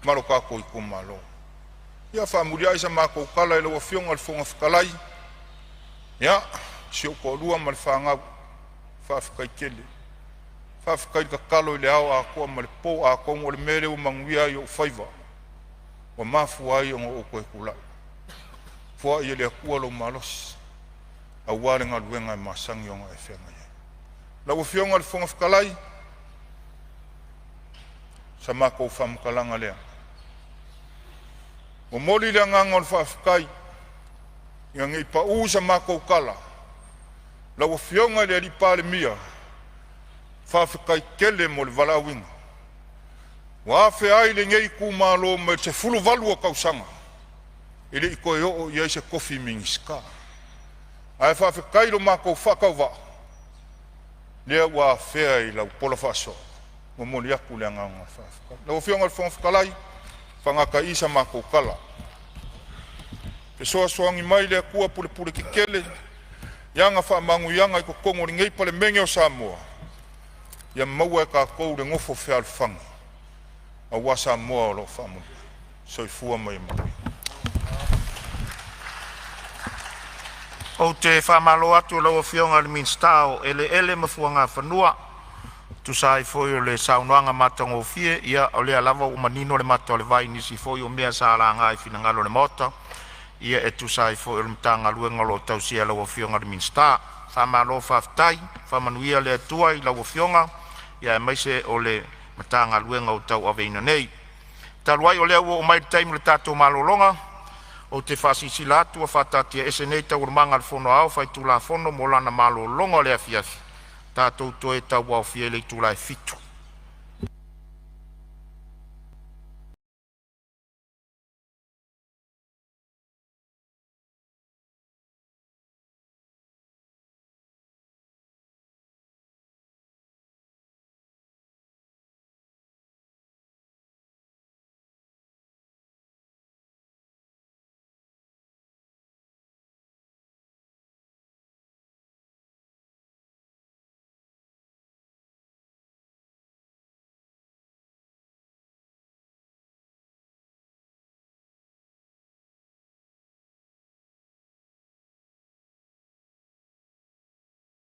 ma lo tatou itumalo. Ia faamuliai sa matou tala i lau Afioga i le Fofoga Fetalai, ia si ou toalua ma le fanau, faafetai tele. Faafetai tatalo i le ao atoa ma le po, atonu o le mea lea ua manuia ai ou faiva ua mafua ai ona ou toe tulai. Foai e le Atua lou malosi aua le galuega e masani ona e feagai ai. Lau Afioga i le Fofoga Fetalai, sa matou faamatalaga lea. Momoli le agaga o le faafetai ina ne i pau sa matou tala, lau Afioga i le Palemia, faafetai tele mo le valaauina. Ua afea ai lenei itumalo mai le 18 o tausaga e le i toe oo i ai se tofi Minisita. Ae faafetai i lo matou faatauvaa lea ua afea i lau pola faasoa. E momoli atu le agaga faafetai. Lau Afioga i le Fofoga Fetalai, faagata ai i i sa matou tala. Fesoasoani mai le Atua pulepule tetele i ana faamanuiaga i totonu o lenei Palemene o Samoa, ia maua e tatou le nofo fealofani aua Samoa o lo o faamanuia. Soifua ma ia manuia. Ou te faamalo atu i lau Afioga i le Minisita o Eleele ma Fuagafanua e tusa ai foi o le saunoaga matagofie. Ia o lea lava ua manino le mata o le vai i nisi foi o mea sa laga i finagalo o le Maota e tusa ai foi o le Matagaluega o lo o tausia e lau Afioga i le Minisita. Faamalo faafetai, faamanuia le Atua i lau Afioga aemaise o le Matagaluega ua tauaveina nei. Talu ai o lea ua oo mai le taimi o le tatou malologa, ou te faasilasila atu ua faataatiaese nei Taualumaga a le Fono Aoao Faitulafono mo lana malologa o le afiafi. Tatou toe tauaofia i le itula e